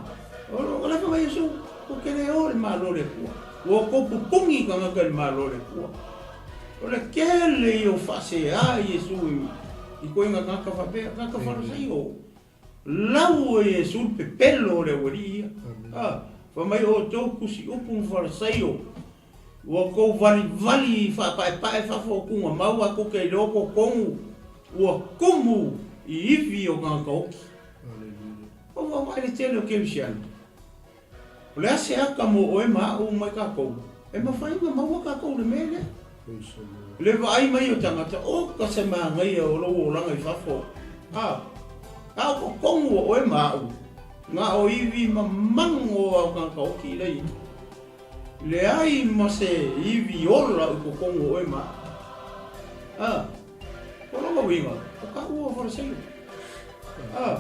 Speaker 2: o le fai mai Iesu, Kou te le o i le Malo o le Atua. Ua outou pupungi i tagata i le Malo o le Atua. O le tele ia o faasea Iesu i koiga tagata faapea, tagata Farasaio. Lau e Iesu le pepelo o le aualii ia. A, fai mai outou tusi upu ma Farasaio, ua outou valivali faapaepae fafo o tugamau a tou te iloa totonu ua tumu i ivi o tagata oti. Ua vaavaai le tele o kerisiano. O le a se aka mo oe ma a'u mai tatou? E mafai ona maua tatou i le mea lea. Le vaai mai o tagata, oka se manaia o lou olaga i fafo. A, a o totonu o oe ma a'u, na o ivi mamago a o tagata oti lea i ai. Leai ma se ivi ola i totonu o oe ma a'u. A, o lona uiga, o taua o Fariseio. A,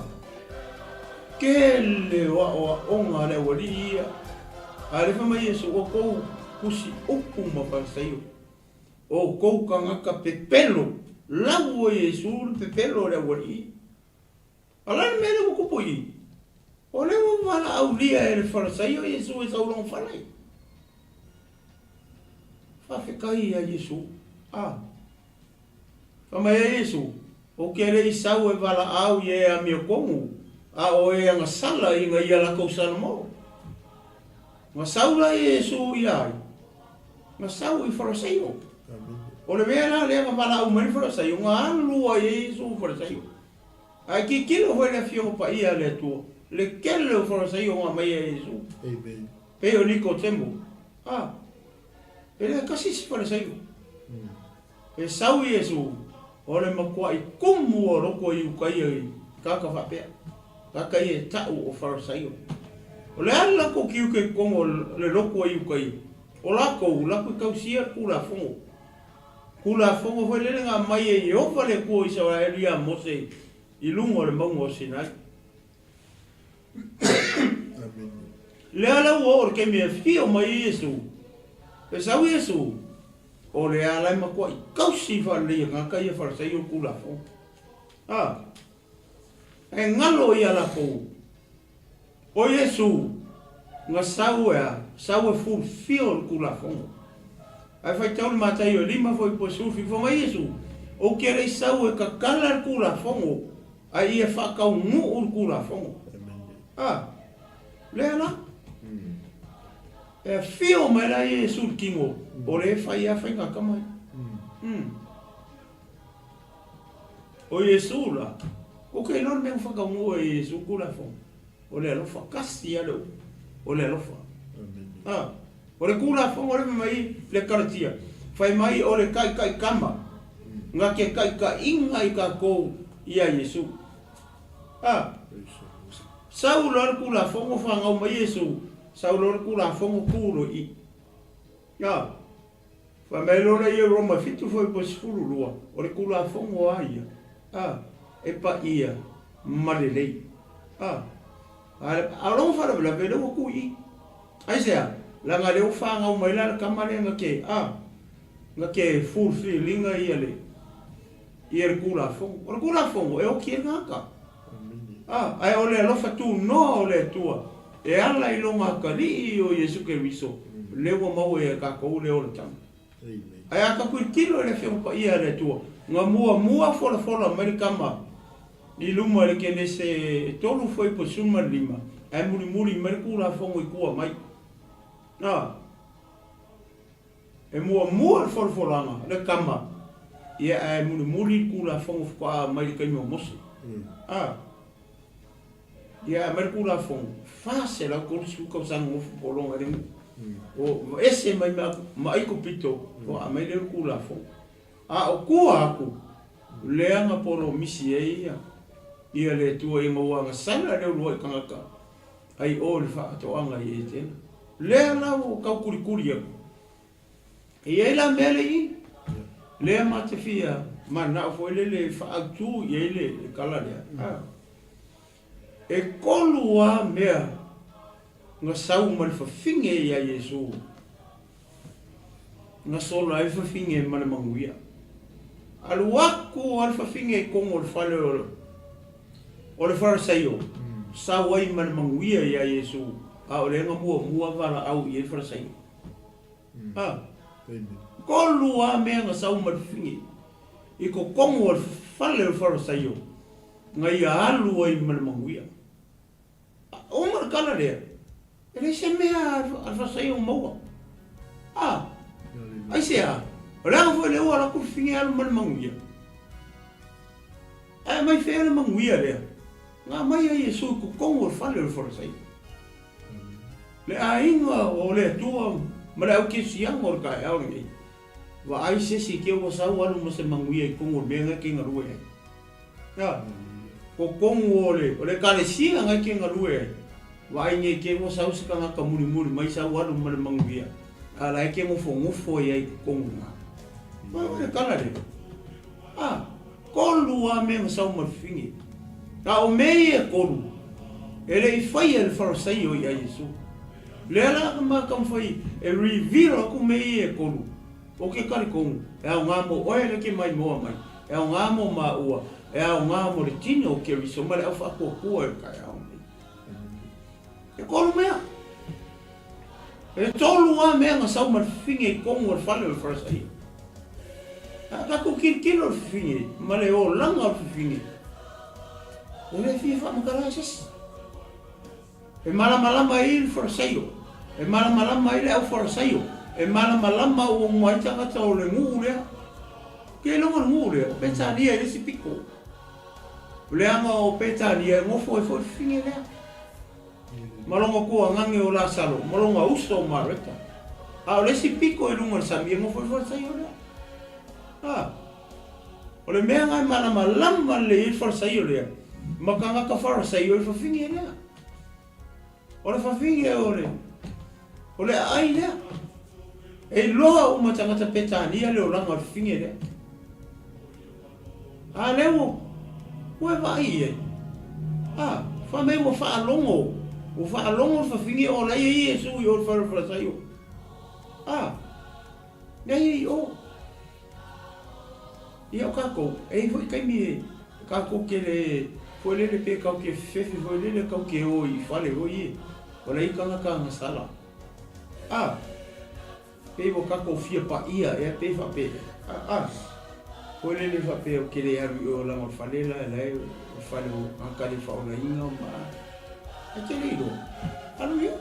Speaker 2: tele o aʻoaʻoga a le aualii ia. A le fai mai Iesu, O kou tusi upu ma Fariseio, o kou tagata pepelo, lau o Iesu le pepelo o le aualii. A o le a le mea lea ua tupu i i? O lea ua valaaulia e le Fariseio Iesu e sau i lona fale. Faafetai ia Iesu. A. Fai mai ai Iesu, Ou te le i sau e valaau i e amiotonu, a o e agasala ina ia latou salamo. Na sau la Iesu ia ai? Na sau i Farasaio. O le mea la lea na valaau mai le Farasaio, na alu ai e Iesu i Farasaio. Ae tilotilo foi le Afioga Paia a le Atua, le tele o Farasaio na aumai e Iesu. Pei o Nikotemo. A, e le tasi isi Farasaio. E sau Iesu, o le matuaʻi kumu o loko i Iukaia i kaka faapea, kaka ia e taʻu o Farasaio. O le a le latou tiute i totonu o le lotu a Iukaia? O latou, latou e tausia le Tulafono. Tulafono foi lele na aumai e Ieova le Atua o Isaraelu ia Mose i luga o le mauga o Sinai. Lea la ua oo le taimi e afio mai ai Iesu. E sau Iesu, o le ala e matuai tausi faalelei e tagata ia Farisai o le Tulafono. A, e galo ia latou. O Iesu, na sau e a? Sau e fulfill le Tulafono. Ae faitau le Mataio e lima foi po e 17, fai mai Iesu, Ou te le i sau e tatala le Tulafono, a ia faataunuu le Tulafono. A, lea la. E afio mai la Iesu i le tino, o lea e fai lava faiga tama ia. O Iesu la, ou te iloa le mea ua faataunuu e Iesu le Tulafono. O le alofa, tasi lava le upu, o le alofa. A, o le Tulafono lea fai mai le Kalatia, fai mai o le taitaitama, na te taitaiga i tatou ia Iesu. A, sau loa le Tulafono fanau mai Iesu, sau loa le Tulafono tu loa i i. A, fai mai loa lea i Roma 7 foi po 12, o le Tulafono a ia, a, e paia ma lelei. A, a o lona faalavelave lea ua tu i i. Aisea? Leaga lea ua fanau mai la le tama lea na te, a, na te fulfilling-a ia le, ia le Tulafono. O le Tulafono e oti ai le tagata. A, ae o le alofa tunoa o le Atua e ala i Lona Atalii o Iesu Keriso, lea ua maua ia tatou le olataga. Ae a tatou tilotilo i le Afioga Paia a le Atua, na muamua folafola mai le tama i luma i le Kenese e tolu foi po o 15, ae mulimuli mai le Tulafono i tua mai. A, e muamua le folafolaga, le tama, ia ae mulimuli le Tulafono faatoa aumai i le taimi o Mose. A, ia aumai le Tulafono, 430 tausaga nofo pologa i le nuu. O ese mai ma Aikupito, faatoa aumai lea o le Tulafono. A o tua atu, lea na polomisi ai ia ia le Atua ina ua agasala le uluai tagata ai o i le faatoaga i Etena. Lea la ua tau kulikuli atu. E i ai la mea le i, lea ma te fia manao foi lele e faaautu i ai le tala lea. E kolu lava mea na sau ma le fafine ia Iesu, na sola ai le fafine ma le manuia. Alu atu lava le fafine i totonu o le fale o. o le Farasaio, sau ai ma le manuia iā Iesu, a o lea na muamua valaau i ai le Farasaio. A. Kolu lava mea na sau ma le fifine i totonu o le fale o le Farasaio, na ia alu ai ma le manuia. Uma le tala lea, e leai se mea a le Farasaio o maua. A. Aisea? O le aga foi lea ua alu atu le fifine alu ma le manuia. Ae aumai fea le manuia lea? Na aumai e Iesu i totonu o le fale o le Farasaio. Le aiga o le Atua ma le aukerisiano o le taeao lenei, vaai se isi te ua sau alu ma se manuia i totonu o le mea na e te galue ai. A, totonu o le, o le ekalesia na e te galue ai, vaai nei te ua sau se tagata mulimuli mai sau alu ma le manuia, a la e te nofonofo ai ai i totonu i ina. O le tala lea. A, kolu lava mea na sau ma le fifine. A o mea ia e kolu, e le i faia e le Farasaio ia Iesu. Lea la ka ma taumafai e reveal atu mea ia e kolu, o ke talitonu, e aoga mo oe le ke maimoa mai, e aoga mo maua, e aoga mo le tino o Keriso ma le au faatuatua i le taeao nei. E kolu mea. E tolu lava mea na sau ma le fifine i totonu o le fale o le Farasaio. A tatou tilotilo i le fifine ma le olaga o le fifine, e le fia faamatala ai se isi. E malamalama ai le Farasaio, e malamalama ai le au Farasaio, e malamalama ua uma ai tagata o le nuu lea. Ke iloga le nuu lea, o Petania i le isi pito. O leaga o Petania e nofo ai foi le fifine lea. Ma lona tuagage o Lasalo, ma lona uso o Mareta. A o le isi pito i luga o le sami e nofo ai Farisaio lea. A, o le mea na e malamalama lelei ai le Farisaio lea, ma tagata Farisaio i le fafine lea. O le fafine o le, o le aai lea. E iloa uma tagata Petania le olaga o le fafine lea. A lea ua, ua e vaai i ai. A, fai mai ua faalogo, ua faalogo le fafine o la e i ai Iesu i o i le fale o le Farisaio. A, mea ia i o. Ia o tatou, e i ai foi taimi e tatou te le, foi lele pe tatou te fefe foi lele tatou te o i fale foi ia, o la e i ai tagata agasala. A. Pei ua tatou fia paia ea pe faapea a foi lele faapea ou te le alu i o laga o le fale la la e o le fale o tagata le faaolaina ma a e te le iloa alu ia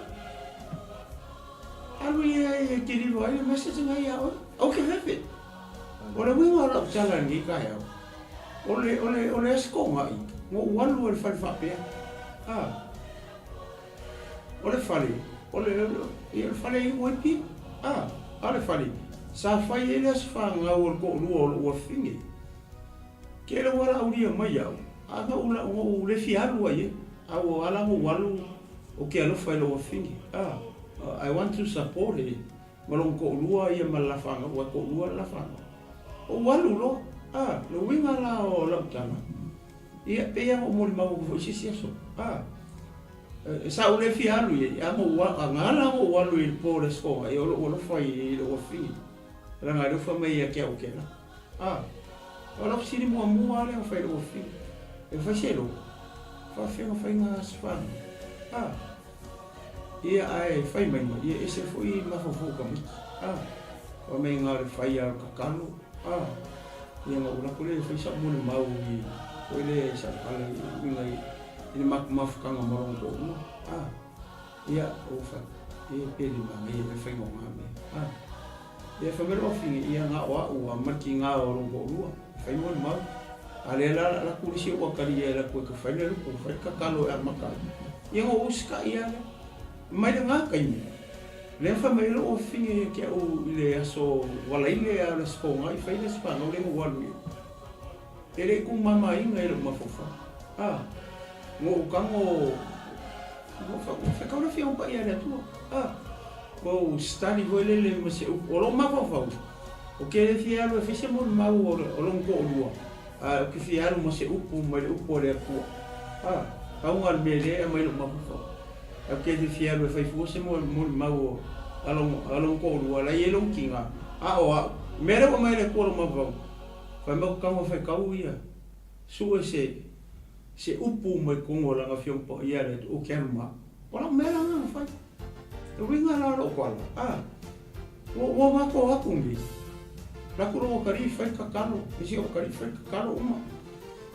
Speaker 2: alu ia e te lilo ai le message na ia oe au ke fefe o le uiga o lau tala i lenei taeao o le o le o le aso togai na ou alu ai i le fale faapea a O le fale, o le, ia o le fale e iu ai pia. A, a le fale, sa fai ai le aso fanau o le toalua o lou afafine. Tele ua laaulia mai au, a na ou, na ou le fia alu ai e. A ua ala ona ou alu, ou te alofa i lou afafine. A, I want to support he, ma lona toalua ia ma le la fanau, ua toalua le la fanau. Ou alu loa, a, le uiga la o lau tala, ia, pei lava ona ou molimau atu foi i se isi aso. A. Sa ou le fia alu i ai, a na ala ona ou alu i le po o le Aso Toonai, o lou alofa i lou afafine, leaga e alofa mai ia te au kela. A, o lau fesili muamua lava lea na fai i lou afafine, e fai se loa, faafefea ona fai na aso fanau? A, ia ae fai mai ma, ia ese foi mafaufau o tamaiti. A, fai mai na o le fai lava o le tatalo. A, ia ona ou alu atu lea e fai sau molimau i, foi lea i sau tala i uiga i i le matou mafutaga ma lona toalua. A, ia, ou fai, e pe le manaia le faiga o na mea. A, ia fai mai lou afine, ia na o au a ma le tiga o lona toalua, e fai molimau. A lea la o le a alu atu le isi ou atalii e alu atu e fai le luku, fai le tatalo e amata ai. Ia ona ou usitai lava lea. Mai lena taimi, lea fai mai ai lou afine ia te au i le aso Valaile a o le Aso Toonai, fai le aso fanau lea na ou alu i ai. E le i tumamaina i lou mafaufau. A, na ou tago, ua fetau le Afioga Paia a le Atua. A, ua ou study foi lele ma se upu. O lou mafaufau, ou te le fia alu e fai se molimau o lona toalua, ae ou te fia alu ma se upu mai le upu a le Atua. A, pau lena o le mea lea e aumai i lou mafaufau. Ae ou te le fia alu e fai fua se molimau a lona toalua, la e i ai lona tiga, a o au, o mea lea ua aumai e le Atua i lou mafaufau, Fai mai ko tago faitau ia sue se se upu mai totonu o Lana Afioga Paia a le Atua, ou te alu ma au. O lau mea la lena na fai. Le uiga la o lou tala, a, ua, ua matou o atu nei, alu atu lou atalii fai le tatalo, le isi atalii fai le tatalo uma.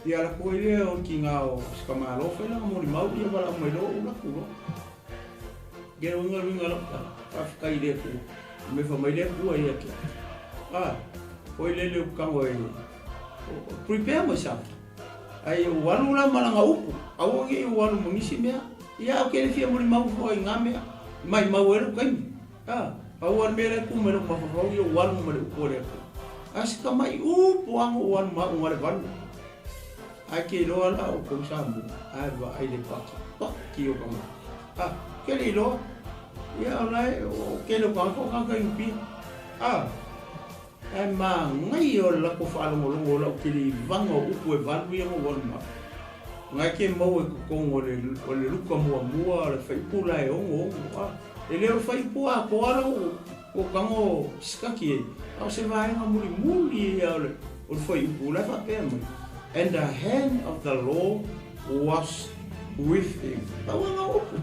Speaker 2: Ia alu atu ai lea o le tiga o si tamaloa fai lana molimau, ia valaau mai loa ou alu atu loa. Ia le uiga, le uiga o lau tala, faafetai i le Atua, le mea fai mai le Atua ia te au. A, foi lele ou tago e prepare myself. Ae ou alu la ma lana upu, aua ne i ou alu ma nisi mea. Ia, ou te le fia molimau fua i na mea, maimau ai lou taimi. A, pau lava le mea lea e tu mai lou mafaufau, ia ou alu ma le upu a le Atua. A o si tamai upu lava na ou alu ma au na le valu. Ae te iloa la outou Samoa, ae vaai le patipati o tagata. A, ou te le iloa. Ia, o la e, o le tele o tagata o tagata Inipia. A. Ae manaia o le latou faalogologo o lau kilivaga o upu e valu ia na ou alu ma au. Na e te maua i totonu o le o le luka muamua o le faaiupu la e 6 6 a. E le o le faaiupu atoa la ua ua tago sikaki ai, a o se vaega mulimuli ia o le o le faaiupu la e faapea mai, And the hand of the Lord was with him. Pau lava na upu.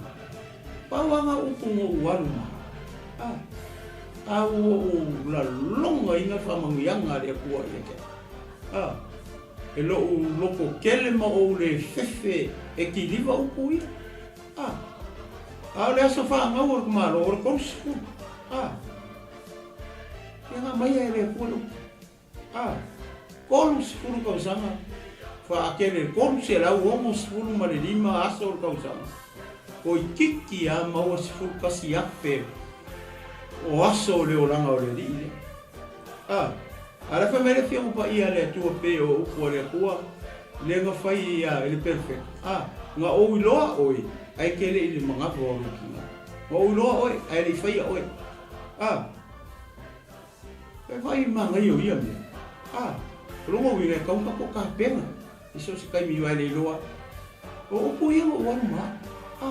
Speaker 2: Pau lava na upu na ou alu ma au. A. A ua ou lalogaina le faamanuiaga a le Atua ia te au. A, e lou loto tele ma ou le fefe e kiliva upu ia. A, a o le aso fanau o le Malo o le 30. A, ia na aumaia e le Atua le upu. A, 30 tausaga, faatele 365 aso o le tausaga, toeitiiti lava maua 11,000 o aso o le olaga o le Alii lea. A, a la fai mai le Afioga Paia a le Atua pei o upu a le Atua lea na fai ia i le Perofeta, a, na ou iloa oe ae te le i le manava o lou tina. Na ou iloa oe ae le i faia oe. A. E vaai i manaia o ia mea. A, o lona uiga e tatau ona tatou tapena i so o se taimi aua e le iloa. O upu ia na ou alu ma au. A,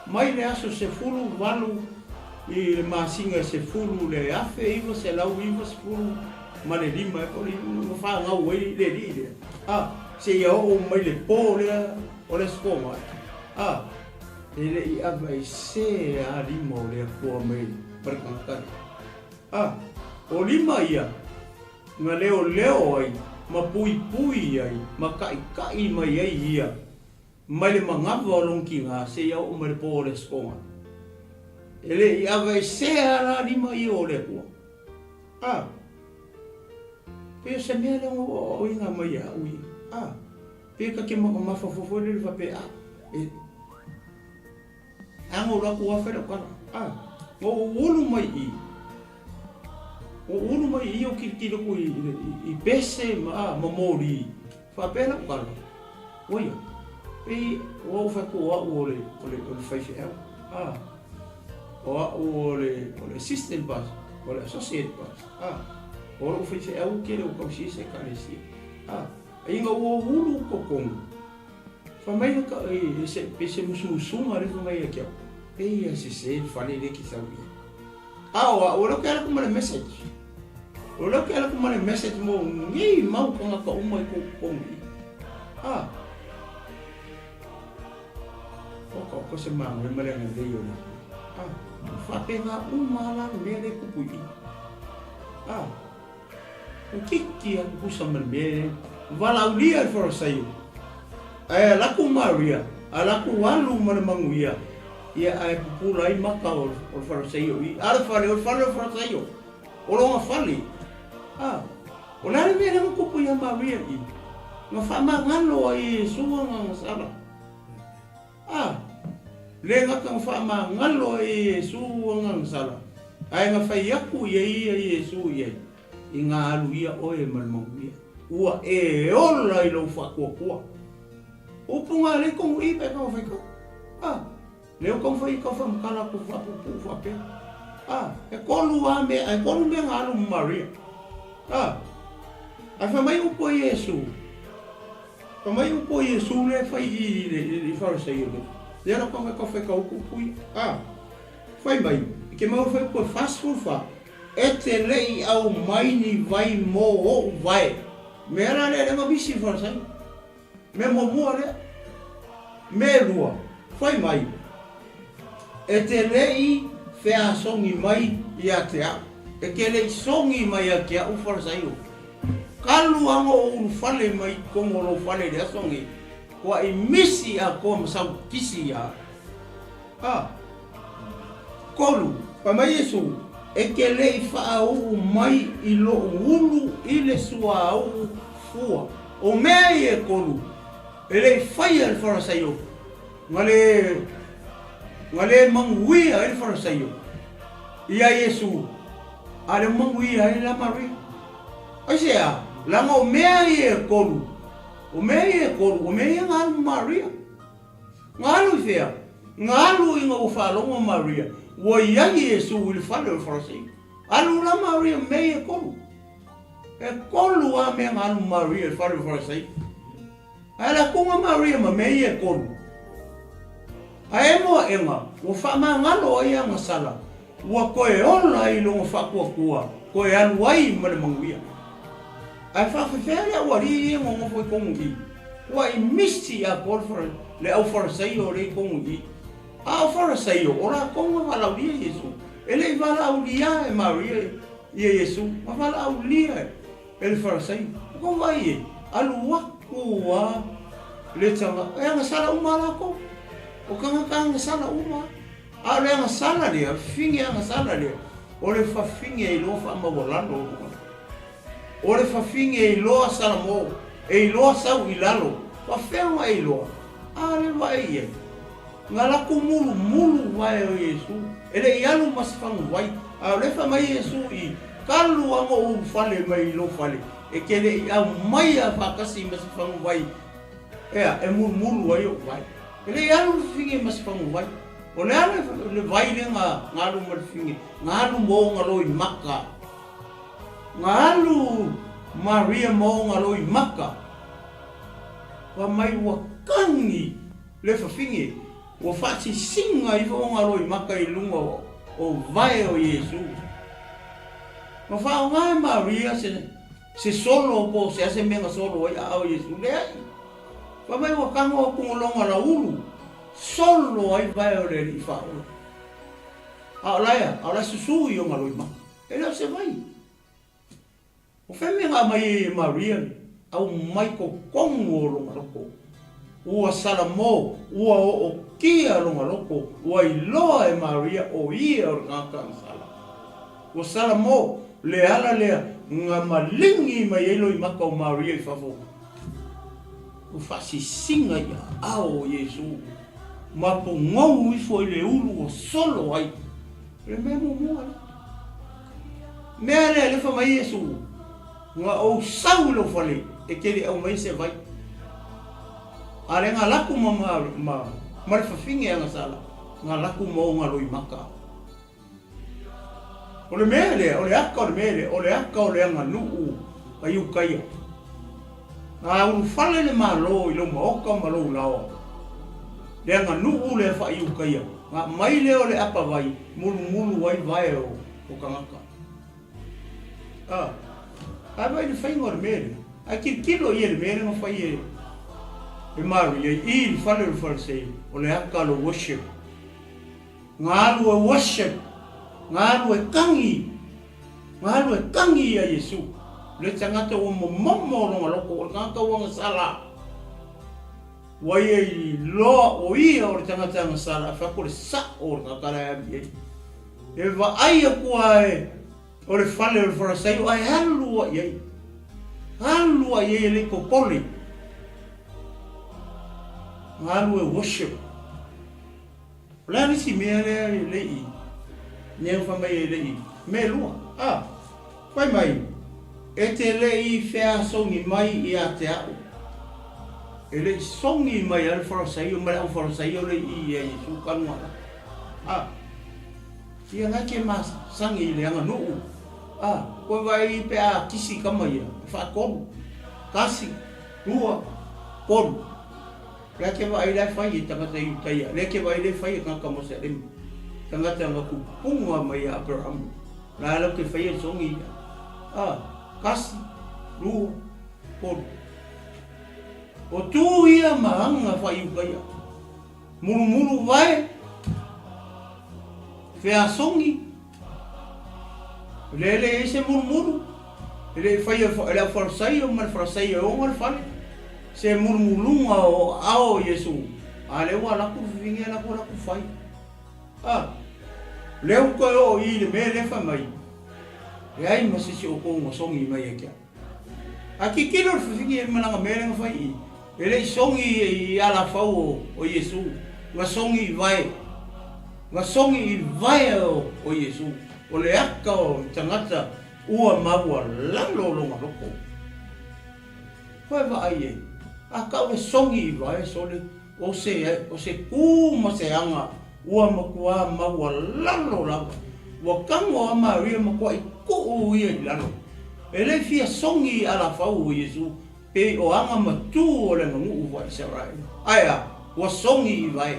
Speaker 2: mai le aso 18 i le masina e 10 le 1995 ea po o le na fanau ai le alii lea, a, seia oo mai le po lea o le Aso Toonai. A, e le i aveesea lava lima o le Atua mai le tagata lea. A, o lima ia na leoleo ai ma puipui ai ma kaʻikaʻi mai ai ia mai le manava o lona tigā seia oo mai le pō o le Aso Toonai. E le i aveesea la lima ia o le Atua. A, pei o se mea lea ua aoaoina mai ia au ia. A, pei ta te mafaufau foi lele faapea, a, e. A na ou alu atu ua fai lau tala. A, na ou ulu mai i i. Na ou ulu mai i i ou tilotilo atu i, i, i pese ma, a, ma moli. Faapea lau tala, Oia, pei ua ou fai atu o au o le, o le, o le faifeau. A, o au o le, o le assistant pastor, o le associate pastor. A, o lou faifeau tele o tausi ai se ekalesia. A, ina ua ou ulu i totonu, Fai mai le ka, e, se, pe se musumusuga lea fai mai ia te au, pei ia sese le fale lea e te sau i ai. A o au, o lea ou te alu atu ma le message. O lea ou te alu atu ma le message mo nei mau tagata uma i kou totonu i i. A, oka, oka se magoe ma le agalelei o le Atua. A, faapena uma lava la le mea lea e tupu i i. A, Ua kiki a kukusa ma le mea e valaaulia e Farasaio. Ae alu atu Maria, alu atu alu ma le manuia, ia ae pupula ai maka o le Farasaio i a le fale, o le fale o le Farasaio, o lona fale. A, o le a le mea lea na tupu ia Maria i? Na faamagalo ai e Iesu ana sala. A! Le gata na faamagalo ai e Iesu ana sala, ae na fai aku i ai ia Iesu i ai, I ngā alu ia oe ma le manuia, ua e ola i lou faatuatua. Upu ngā lei kongu i pe kau whai kau. A! Leo kau whai kau whamakala ku whapupu whapea. A! E kolu a mea, e kolu mea ngā alu Maria. A! Ai whai mai upu a Iesu. Ka mai upu o Iesu lea e fai i le i Farisaio lea. Lea la ka ka fai ka upu upu ia. A, fai mai, i ke mau fai upu e 44, e te le i au mai ni vai mō ou vae. Mea la lea lea nga misi i Farisaio. Mea muamua lea. Mea e lua, fai mai, E te le i feasogi mai ia te au. E te le i sogi mai ia te au Farasaio. Kalu aga o ulufale mai totonu o lou fale i le aso nei, kua i misi atoa ma sau kisi ia au. A. Kolu, fai mai Iesu, E te le i faauu mai i lou ulu i le suauu fua. O mea ia e kolu, e le i faia e le Farasaio, na le, na le manuia ai le Farasaio ia Iesu, a le manuia ai la Maria. Aisea? Leaga o mea ia e kolu, o mea ia e kolu, o mea ia na alu ma Maria. Na alu i fea? Na alu ina ua faalogo Maria ua i ai Iesu i le fale o le Farasaio. Alu la Maria ma mea ia e kolu. E kolu lava mea na alu ma Maria i le fale o le Farasaio. Ae lakuga Maria ma mea ia e kolu. Ae emo aʻega, ua faamagalo ai agasala, ua toe ola ai lona faatuatua, toe alu ai ma le manuia. Ae faafefea le aualii ia nonofo i tonu i i? Ua i misi atoa le le au Farasaio lea i tonu i i. A o Farasaio, o latou na valaaulia Iesu. E le i valaaulia e Maria ia Iesu, na valaaulia e le Farasaio. Ua tou vaai e, alu atu a le tagata, e agasala uma a latou. O tagata agasala uma. A o le agasala lea, fafine agasala lea, o le fafine e iloa faamaualalo o lona. O le fafine e iloa Salamo, e iloa sau i lalo, faafefea ona e iloa? A le vaai i ai. Na latou mulumulu vae o Iesu, e le i alu ma se faguvai, a o lea fai mai Iesu i, Kalu aga ou ulufale mai i lou fale, e te le i aumaia faatasi ma se faguvai, ea, e mulumulu ai ou vae. E le i alu le fafine ma se faguvai. O le a le vai lea na alu ma le fafine? Na alu ma ona loimaka. Na alu Maria ma ona loimaka, fai mai ua kagi le fafine, ua faasisiga ifo ona loimaka i luga o vae o Iesu. Na faaaoga e Maria se solo po o se a se mea na solo ai aao Iesu. Leai. Fai mai ua tago atu ma lona laulu, solo ai vae o le Alii Faaola. A o lae a? A o lae susu i ona loimaka. E le o se vai. O fea mea na aumai ai e Maria le aumai totonu o lona loto? Ua salamo, ua ootia lona loto, ua iloa e Maria o ia o le tagata agasala. Ua salamo le ala lea na maligi mai ai loimata o Maria i fafo. Ua faasisiga i aao o Iesu ma pogou ifo i le ulu ua solo ai. O le mea muamua lea. Mea lea alefa mai Iesu, na ou sau i lou fale e te le aumaia se vai. A le na laku ma ma ma ma le fafine agasala, na laku ma ona loimaka. O le mea lea, o le aka o le mea lea, o le aka o le aganuu a Iukaia. Na ulufale le Malo i lou maoka ma lou laoa. Le aganuu lea faa-Iukaia, na aumai lea o le apawai mulumulu ai vae o tagata. A, a vaai i le faiga o le mea lea, ae tilotilo ia i le mea lea na fai e e Maria i le fale o le Farisai, o le aka o le worship. Na alu e worship, na alu e kagi, na alu e kagi ia Iesu. Le tagata ua momomo lona loko, o le tagata ua gasala. Ua ia iloa o ia o le tagata gasala, ae fai atu o le sa'o o le tagata la e alu i ai. E vaai atu lava e o le fale o le Farasaio ae alu lava i ai. Alu lava i ai e le i popole. Na alu e worship. O le a le isi mea lea e le i mea fai mai e le i mea lua? A, fai mai, e te le i feasogi mai ia te a'u. E le i sogi mai a le Farasaio ma le au Farasaio le i ia Iesu talu na A, ia na ke masani i le aganuu. A, koe vaai pe a kisi kama ia, e faatolu. Tasi, lua, tolu. Lea ke vaai la e fai e tagata Iutaia, lea ke vaai lea e fai e tagata Mosalema, tagata na tupuga mai ia Aperahama, la lau ke faia sogi ia. A, kasi, lua, tolu. O tu ia ma aga fai Iutaia. Mulumulu vae, feasogi, lea e leai se mulumulu, e le i faia e le au Farisaio ma le Farisaio e ona le fale, se mulumuluga o aao o Iesu, a lea ua alu atu le fafine alu atu alu atu fai. A, lea ua toe oo i i le mea lea fai mai, leai ma se isi o outou na sogi mai ia te au. A tilotilo le fafine ma lana mea lea na fai i i, e le i sogi i alafau o Iesu, na sogi i vae, na sogi i vae o Iesu, o le aka o le tagata ua maualalo lona loto. Koe vaai i ai, a tau le sogi i vae sole, o se, o se ku ma se aga ua matua maualalo lava. Ua tago a Maria matuai tuu ia i lalo. E le fia sogi i alafau o Iesu pei o aga ma tu o le aganuu faa-Isaraelu. Ae a? Ua sogi i vae.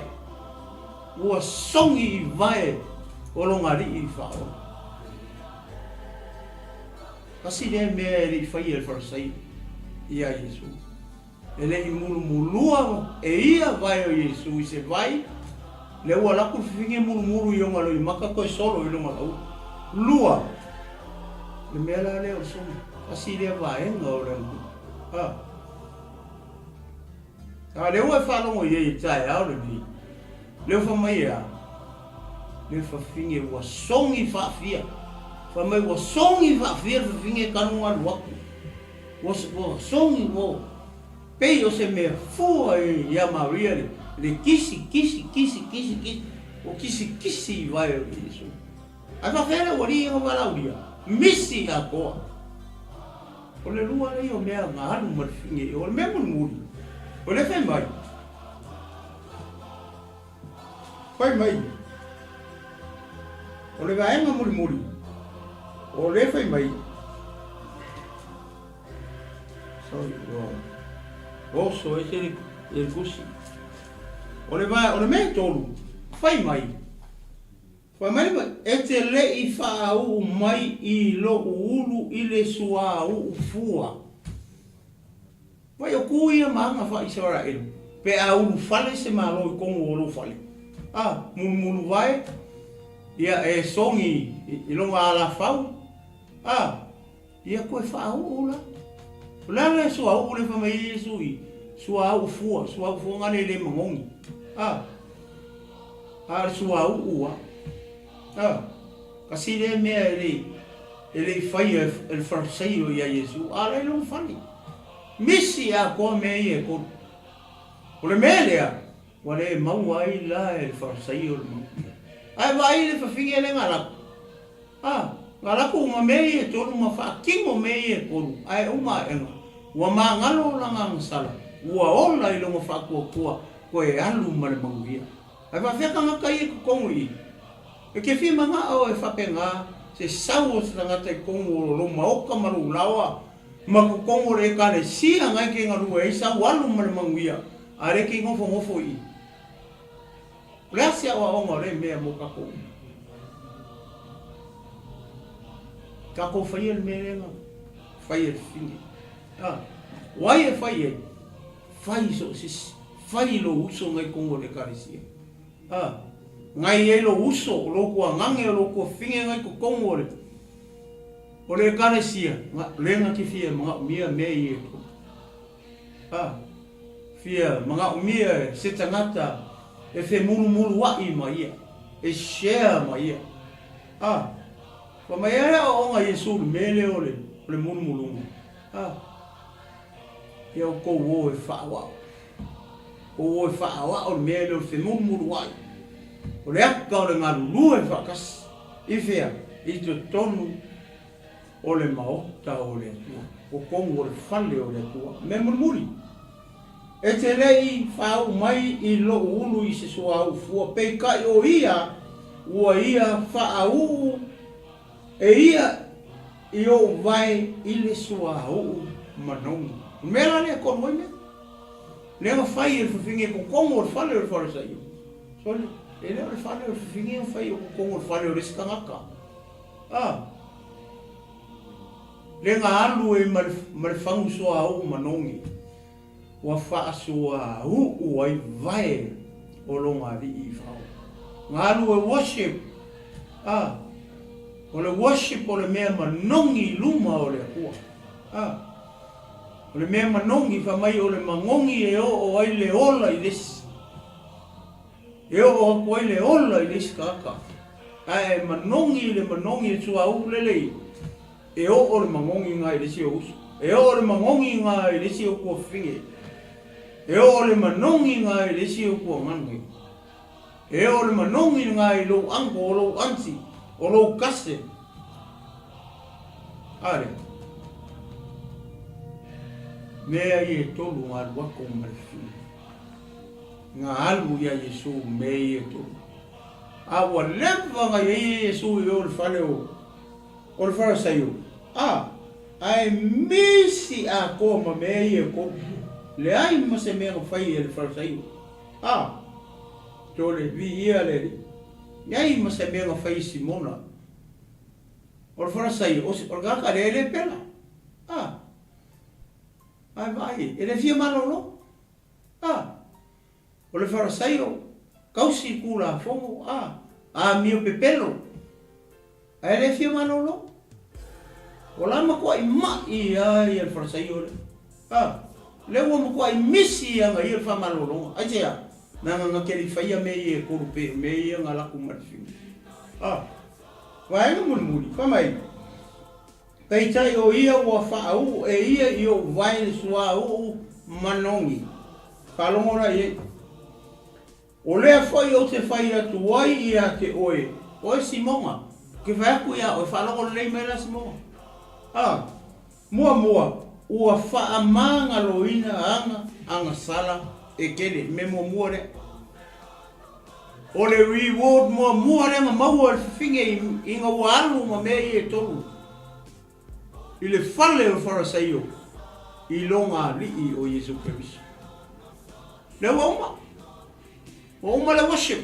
Speaker 2: Ua sogi i vae o lona alii faaola. Tasi lea mea e le i faia e le Farisai iā Iesu. E le i mulumulua e ia vae o Iesu i se vai, lea ua alu atu le fifine mulumulu i ona loimata toe solo i lona laulu. Lua, le mea la lea o le sogi, tasi lea vaega o le aganuu. A. A lea ua e faalogo i ai i le taeao lenei, lea ua fai mai e a? Le fafine ua sogi faafia. Fai mai ua sogi faafia le fafine talu ona alu atu. Ua sogi ua pei o se mea fua ia Maria le kisi kisi kisi kisi kisi ua kisi kisi i vae o Iesu. Ae faafefea le aualii ia na valaaulia? Misi atoa. O le lua lea o mea na alu ma le fafine o le mea mulimuli o lea fai mai. Fai mai, o le vaega mulimuli, o lea fai mai, sorry, ua oso ese le, le tusi. O le, o le mea e tolu, fai mai, fai mai, e te le i faauu mai i lou ulu i le suauu fua. Vai o ku ia ma aga faa-Isaraelu, pe a ulufale se Malo i tonu o lou fale, a mulumulu vae, ia e sogi i lona alafau, a ia toe faauu la. O le a le suauu lea fai mai ai Iesu i suauu fua, suauu fua gale e le manogi, a, a o le suauu a, a. Kasi lea mea e le e le i faia e le Fariseio iā Iesu, a la i lona fale. Misi atoa mea ia e tolu. O le mea lea, ua le maua ai la e le Fariseio le manuia. Ae vaai i le fafine lea na laku. A, na laku uma mea ia e tolu ma faatino mea ia e tolu, ae uma aʻega, ua magalo lana agasala, ua ola i lona faatuatua, toe alu ma le manuia. Ae faafefea tagata ia i totonu i i? E te fia manao e faapena se sau o se tagata i totonu o lou maota ma lou laoa ma totonu o le Ekalesia na e te galue ai sau alu ma le manuia, a le te nofonofo i i. O le a se aoaoga o lea mea mo tatou? Tatou faia le mea lea na fai e le fafine. A, o ai e fai ai? Fai i so o se isi. Fai i lou uso ngai tonu o le Ekalesia. A, ngai ai lou uso, o lou tuagage, o lou tuafine ngai totonu o le, o le Ekalesia, nga, le na te fia manaomia mea ia e tolu. A, fia manaomia e se tagata e femulumulua'i ma ia, e share ma ia. A, fai mai ai le aoaoga a Iesu i le mea lea o le, o le mulumuluga. A. Ia outou o e faaoao. Outou o e faaoao le mea lea o le femulumuluai. O le aka o le galulue faatasi. I fea? I totonu o le maota o le Atua. Totonu o le fale o le Atua. Mea mulimuli. E te le i faauu mai i lou ulu i se suauu fua, peitai o ia ua ia faauu E ia i ou vae i le suauu manogi. O le mea la lea e tonu ai mea. Lea na fai e le fafine totonu o le fale o le Farisaio. Sole, e le o le fale o le fafine na fai o totonu o le fale o le isi tagata. A, lea na alu ai ma le, ma le fagu suauu manogi. Ua faasuauu ai vae. o lona Alii i Faaola. Na alu e worship, a, o le worship o le mea manogi i luma o le Atua. A, o le mea manogi, fai mai o le manogi e oo ai le ola i le isi. E oo atu ai le ola i le isi tagata, ae e manogi i le manogi e suauu lelei, e oo le manogi na i le isi ou uso, e oo le manogi na i le isi ou tuafafine, e oo le manogi na i le isi ou tuagane, e oo le manogi na i lou uncle, o lou auntie, o lou cousin. A lea. Mea ia e tolu na alu atu ma le fili. Na alu ia Iesu mea ia e tolu. A ua leva na i ai e Iesu i o le fale o o le Farasaio, a, ae misi atoa ma mea ia e tolu. Leai ma se mea na fai e le Farasaio. A, tole, viia le Alii. Leai ma se mea na fai e Simona. O le Farasaio, o, o le tagata lea e le pela. A, ae vaai, e le fia malolo. A, o le Farasaio, tausi Tulafono, a, amio pepelo, ae le fia malolo. O la matuai ma'i a ia le Farasaio lea. A, lea ua matuai misi ana ia le faamalologa. Aisea? Leaga na te le i faia mea ia e tolu pei o mea ia na alu atu ma le fiu. A, vaega mulimuli, fai mai, Peitai o ia ua faauu e ia i ou vae le suauu manogi. Faalogo la i ai. O lea foi ou te fai atu ai ia te oe, oe Simoga, ou te fai atu ia oe, faalogo lelei mai la Simoga. A, muamua, ua faamagaloina aga agasala e tele, mea muamua lea. O le reward muamua lea na maua e le fafine ina ua alu ma mea ia e tolu i le fale o le Farasaio i lona Alii o Iesu Keriso. Lea ua uma. Ua uma le worship.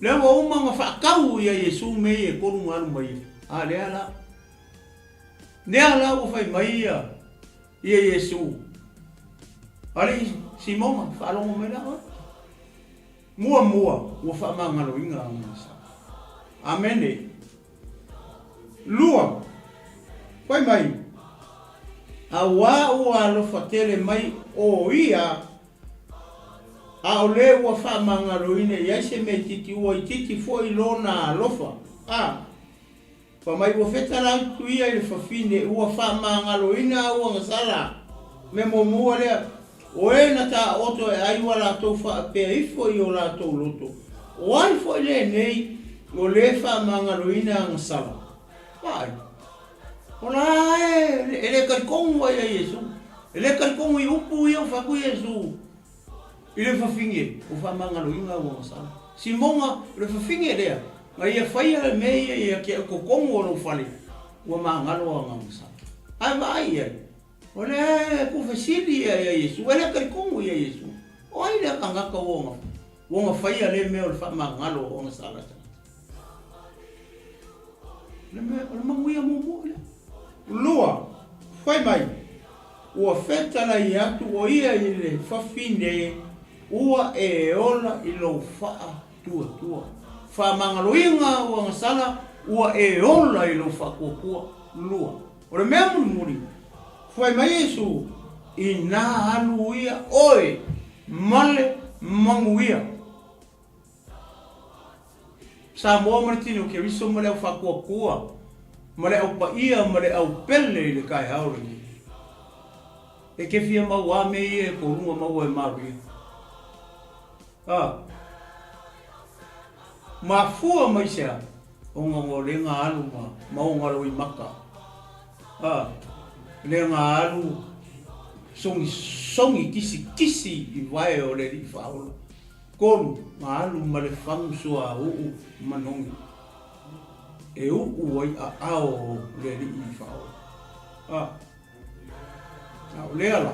Speaker 2: Lea ua uma na faatau ia Iesu mea ia e tolu na alu mai ai. A lea la. Lea la ua fai mai ia ia Iesu. Alii Simoga, faalogo mai la oe. Muamua, ua faamagaloina ana sa. Amene. Lua, fai mai, Auā ua alofa tele mai ʻo ia, ʻaʻole ua faamagaloina i ai se mea itiiti, ua itiiti foi lona alofa. A. Fai mai ua fetala atu ia i le fafine, ua faamagaloina au agasala. Mea muamua lea, o e na taoto e ai ua latou faapea ifo i o latou loto, o ai foi lenei o lē faamagaloina agasala? Vaai, o la e, e le talitonu ai ia Iesu. E le talitonu i upu ia ua fai atu Iesu. I le fafine, ua faamagaloina au agasala. Simoga, o le fafine lea, na ia faia le mea ia ia te au totonu o lou fale, ua magalo au agasala. Ae vaai i ai, o lea e tuufesili ia ia Iesu, e le talitonu ia Iesu. O ai lea tagata ua ona faia lea mea o le faamagalo o agasala a tagata? O le mea, o le manuia muamua lea. Lua, fai mai, ua fetalai atu o ia i le fafine ua e ola i lou faatuatua. Faamagaloina ua gasala ua e ola i lou faatuatua. Lua, o le mea mulimuli, fai mai Iesu, Inā alu ia oe ma le manuia. Samoa ma le tino Keriso ma le au faatuatua ma le au paia ma le au pele i le taeao lenei. E te fia mau a mea ia e koluga maua e maluia. A. Mafua mai sea ona o le ga alu ma ma ona loimata. A. Le ga alu sogi sogi kisi kisi i vae o le alii faaola. Kolu, na alu ma le fagu suauu manogi e uʻu ai aao o le alii i Faaola. A, a o lea la,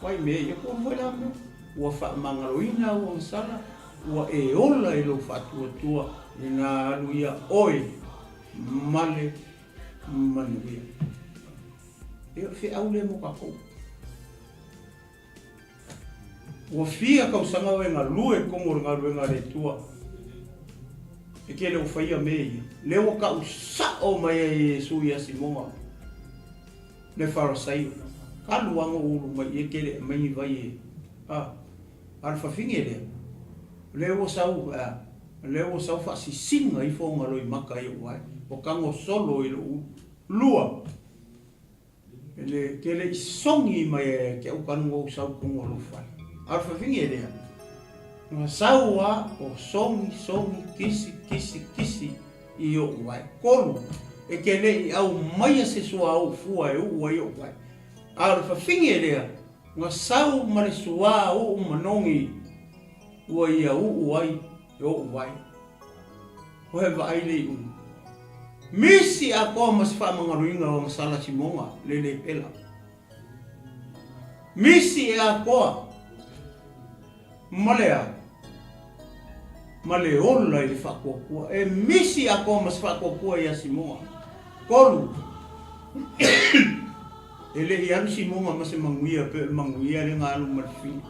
Speaker 2: wai mea ia kolu foi la mea, ua faamagaloina au agasala, ua e ola i lou faatuatua inā alu ia oe ma le manuia. Ia, o le feau lea mo kākou. Ua fia tausaga o e galue i totonu o le galuega a le Atua. E te le o faia mea ia. Lea ua tau sao mai ai e Iesu ia Simoga le Farasaio, Alu lava na ou ulu mai e te le aumai ni vai e, a, a le fafine lea, lea ua sau, a, lea ua sau faasisina ifo ona loimata i ou vae, ua tago solo i lou ulu. Lua, E le te le i sogi mai ai ia te au kanu ou sau tonu o lou fale. A o le fafine lea, na sau a o sogi, sogi, kisi, kisi, kisi i o'u vae. Kolu, e te le i aumaia se suauu fua e uu ai o'u vae. A o le fafine lea, na sau ma le suauu manogi ua ia uu ai o'u vae. Koe vaai le iuga. Misi atoa ma se faamagaloina o ana sala simoga le le pela. Misi e atoa ma le a? Ma le ola i le faatuatua. E misi atoa ma se faatuatua ia Simoga. Kolu. E le i alu Simoga ma se manuia pe o le manuia le na alu ma le fili.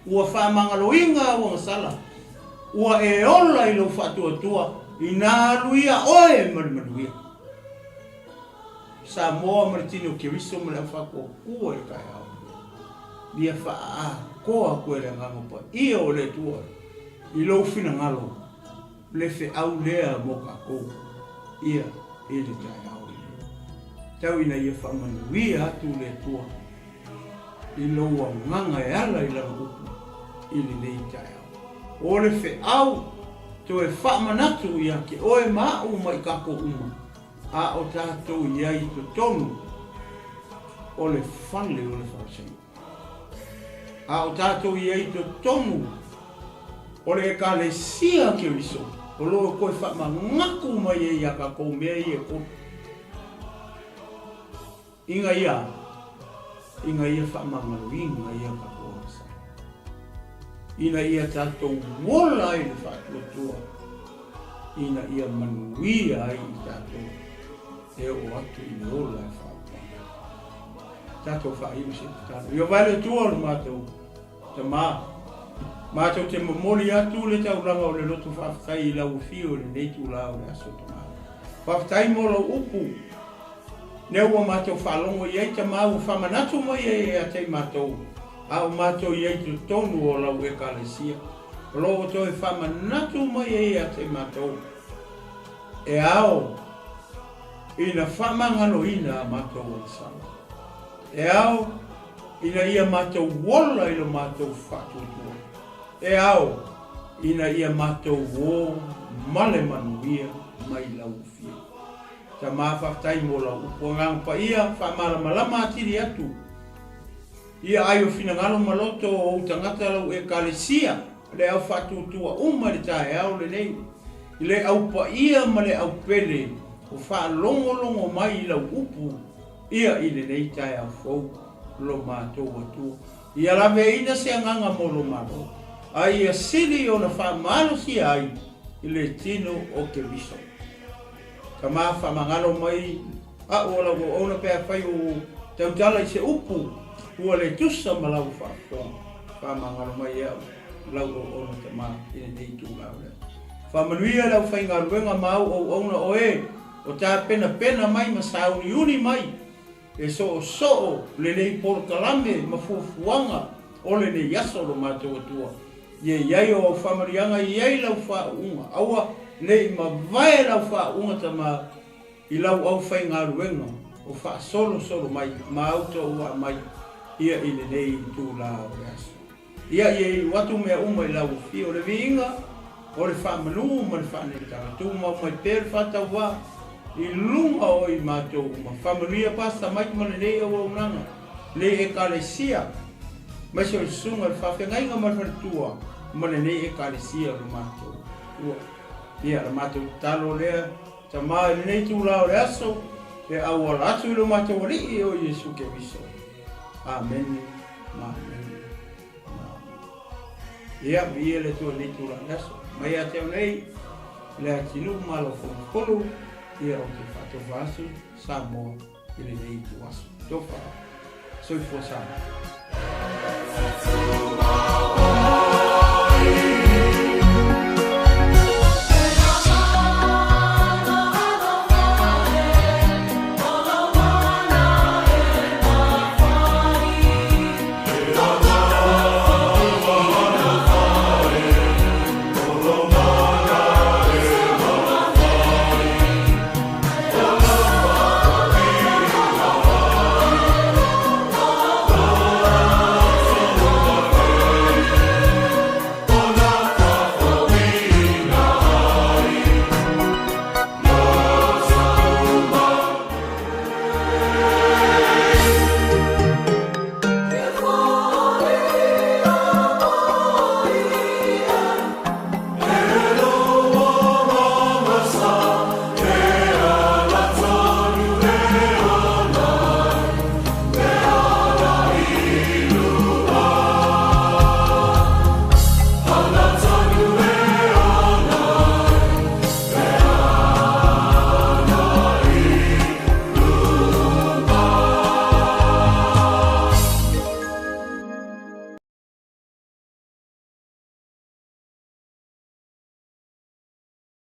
Speaker 2: Ua faamagaloina au agasala, ua e ola i lou faatuatua inā alu ia oe ma le manuia. Samoa ma le tino o Keriso ma le au faatuatua i le taeao lenei. Ia faaatoa atu e le Agaga Paia o le Atua i lou finagalo le feau lea mo tatou ia i le taeao lenei. Tau ina ia faamanuia atu le Atua i lou agaga e ala i lana upu i lenei taeao. O le feau toe faamanatu ia te oe ma aʻu ma i tatou uma, a o tatou i ai i totonu o le fale o le Faamasinoga. A o tatou i ai i totonu o le Ekalesia Keriso, o lo o toe faamanatu mai ai ia tatou mea ia e tolu. Ina ia, ina ia faamagaloina ia tatou agasala, ina ia tatou ola ai le faatuatua, ina ia manuia ai i tatou e oo atu i le ola e faaopana. Tatou faaiu se tatalo. Ia vae le Atua o le matou Tama, matou te momoli atu le taulaga o le loto faafetai i lau afio i lenei itula o le aso Tama. Faafetai mo lau upu lea ua matou faalogo i ai Tama ua faamanatu mai ai ia te i matou a o matou i ai totonu o lau Ekalesia. O lo o toe faamanatu mai ai ia te i matou e ao ina faamagaloina a matou agasala. E ao ina ia matou ola i lo matou faatuatua. E ao ina ia matou o ma le manuia mai lau afio. Tama faafetai mo lau upu agaga paia faamalamalama atili atu ia ai o finagalo ma loto o ou tagata lau Ekalesia le au faatuatua uma i le taeao lenei i le au paia ma le au pele o faalogologo mai i lau upu ia i lenei taeao fou lo matou Atua. Ia laveina se agaga mo lo Malo, a ia sili ona faamalosia ai i le tino o Keriso. Tama faamagalo mai a'u o lau auauna pe afai ua ou tautala i se upu ua le tusa ma lau faafofoga. Faamagalo mai a'u lau auauna tama i lenei itula o le aso. Faamanuia le aufaigaluega ma au auauna o e o tapenapena mai ma sauniuni mai e soosoo lenei polokalame ma fuafuaga o lenei aso lo matou Atua. Ia i ai o au faamanuiaga i ai lau faauuga. Aua ne i mavae lau faauuga tama i lau aufaigaluega o faasolosolo mai ma au toua mai ia i lenei itula o le aso. Ia ia iu atu mea uma i lau afio, le viiga o le faamanu ma le faanetaga. Tumau mai pea le faatauvā i luga o i matou uma. Faamanuia Pastor Mike ma lenei auaunaga, lenei Ekalesia, aemaise o le susuga i le faafeagaiga ma le faletua ma lenei Ekalesia o le matou Atua. Ia, la matou tatalo lea, Tama, i lenei itula o le aso, e auala atu i lo matou Alii o Iesu Keriso. Amene ma amene ma amene. Ia, viia le Atua i lenei itula o le aso. Mai ia te au nei, le atinuu ma lau Fono, ia ou te faatofa atu Samoa i lenei ituaso. Tofa, soifua Samoa.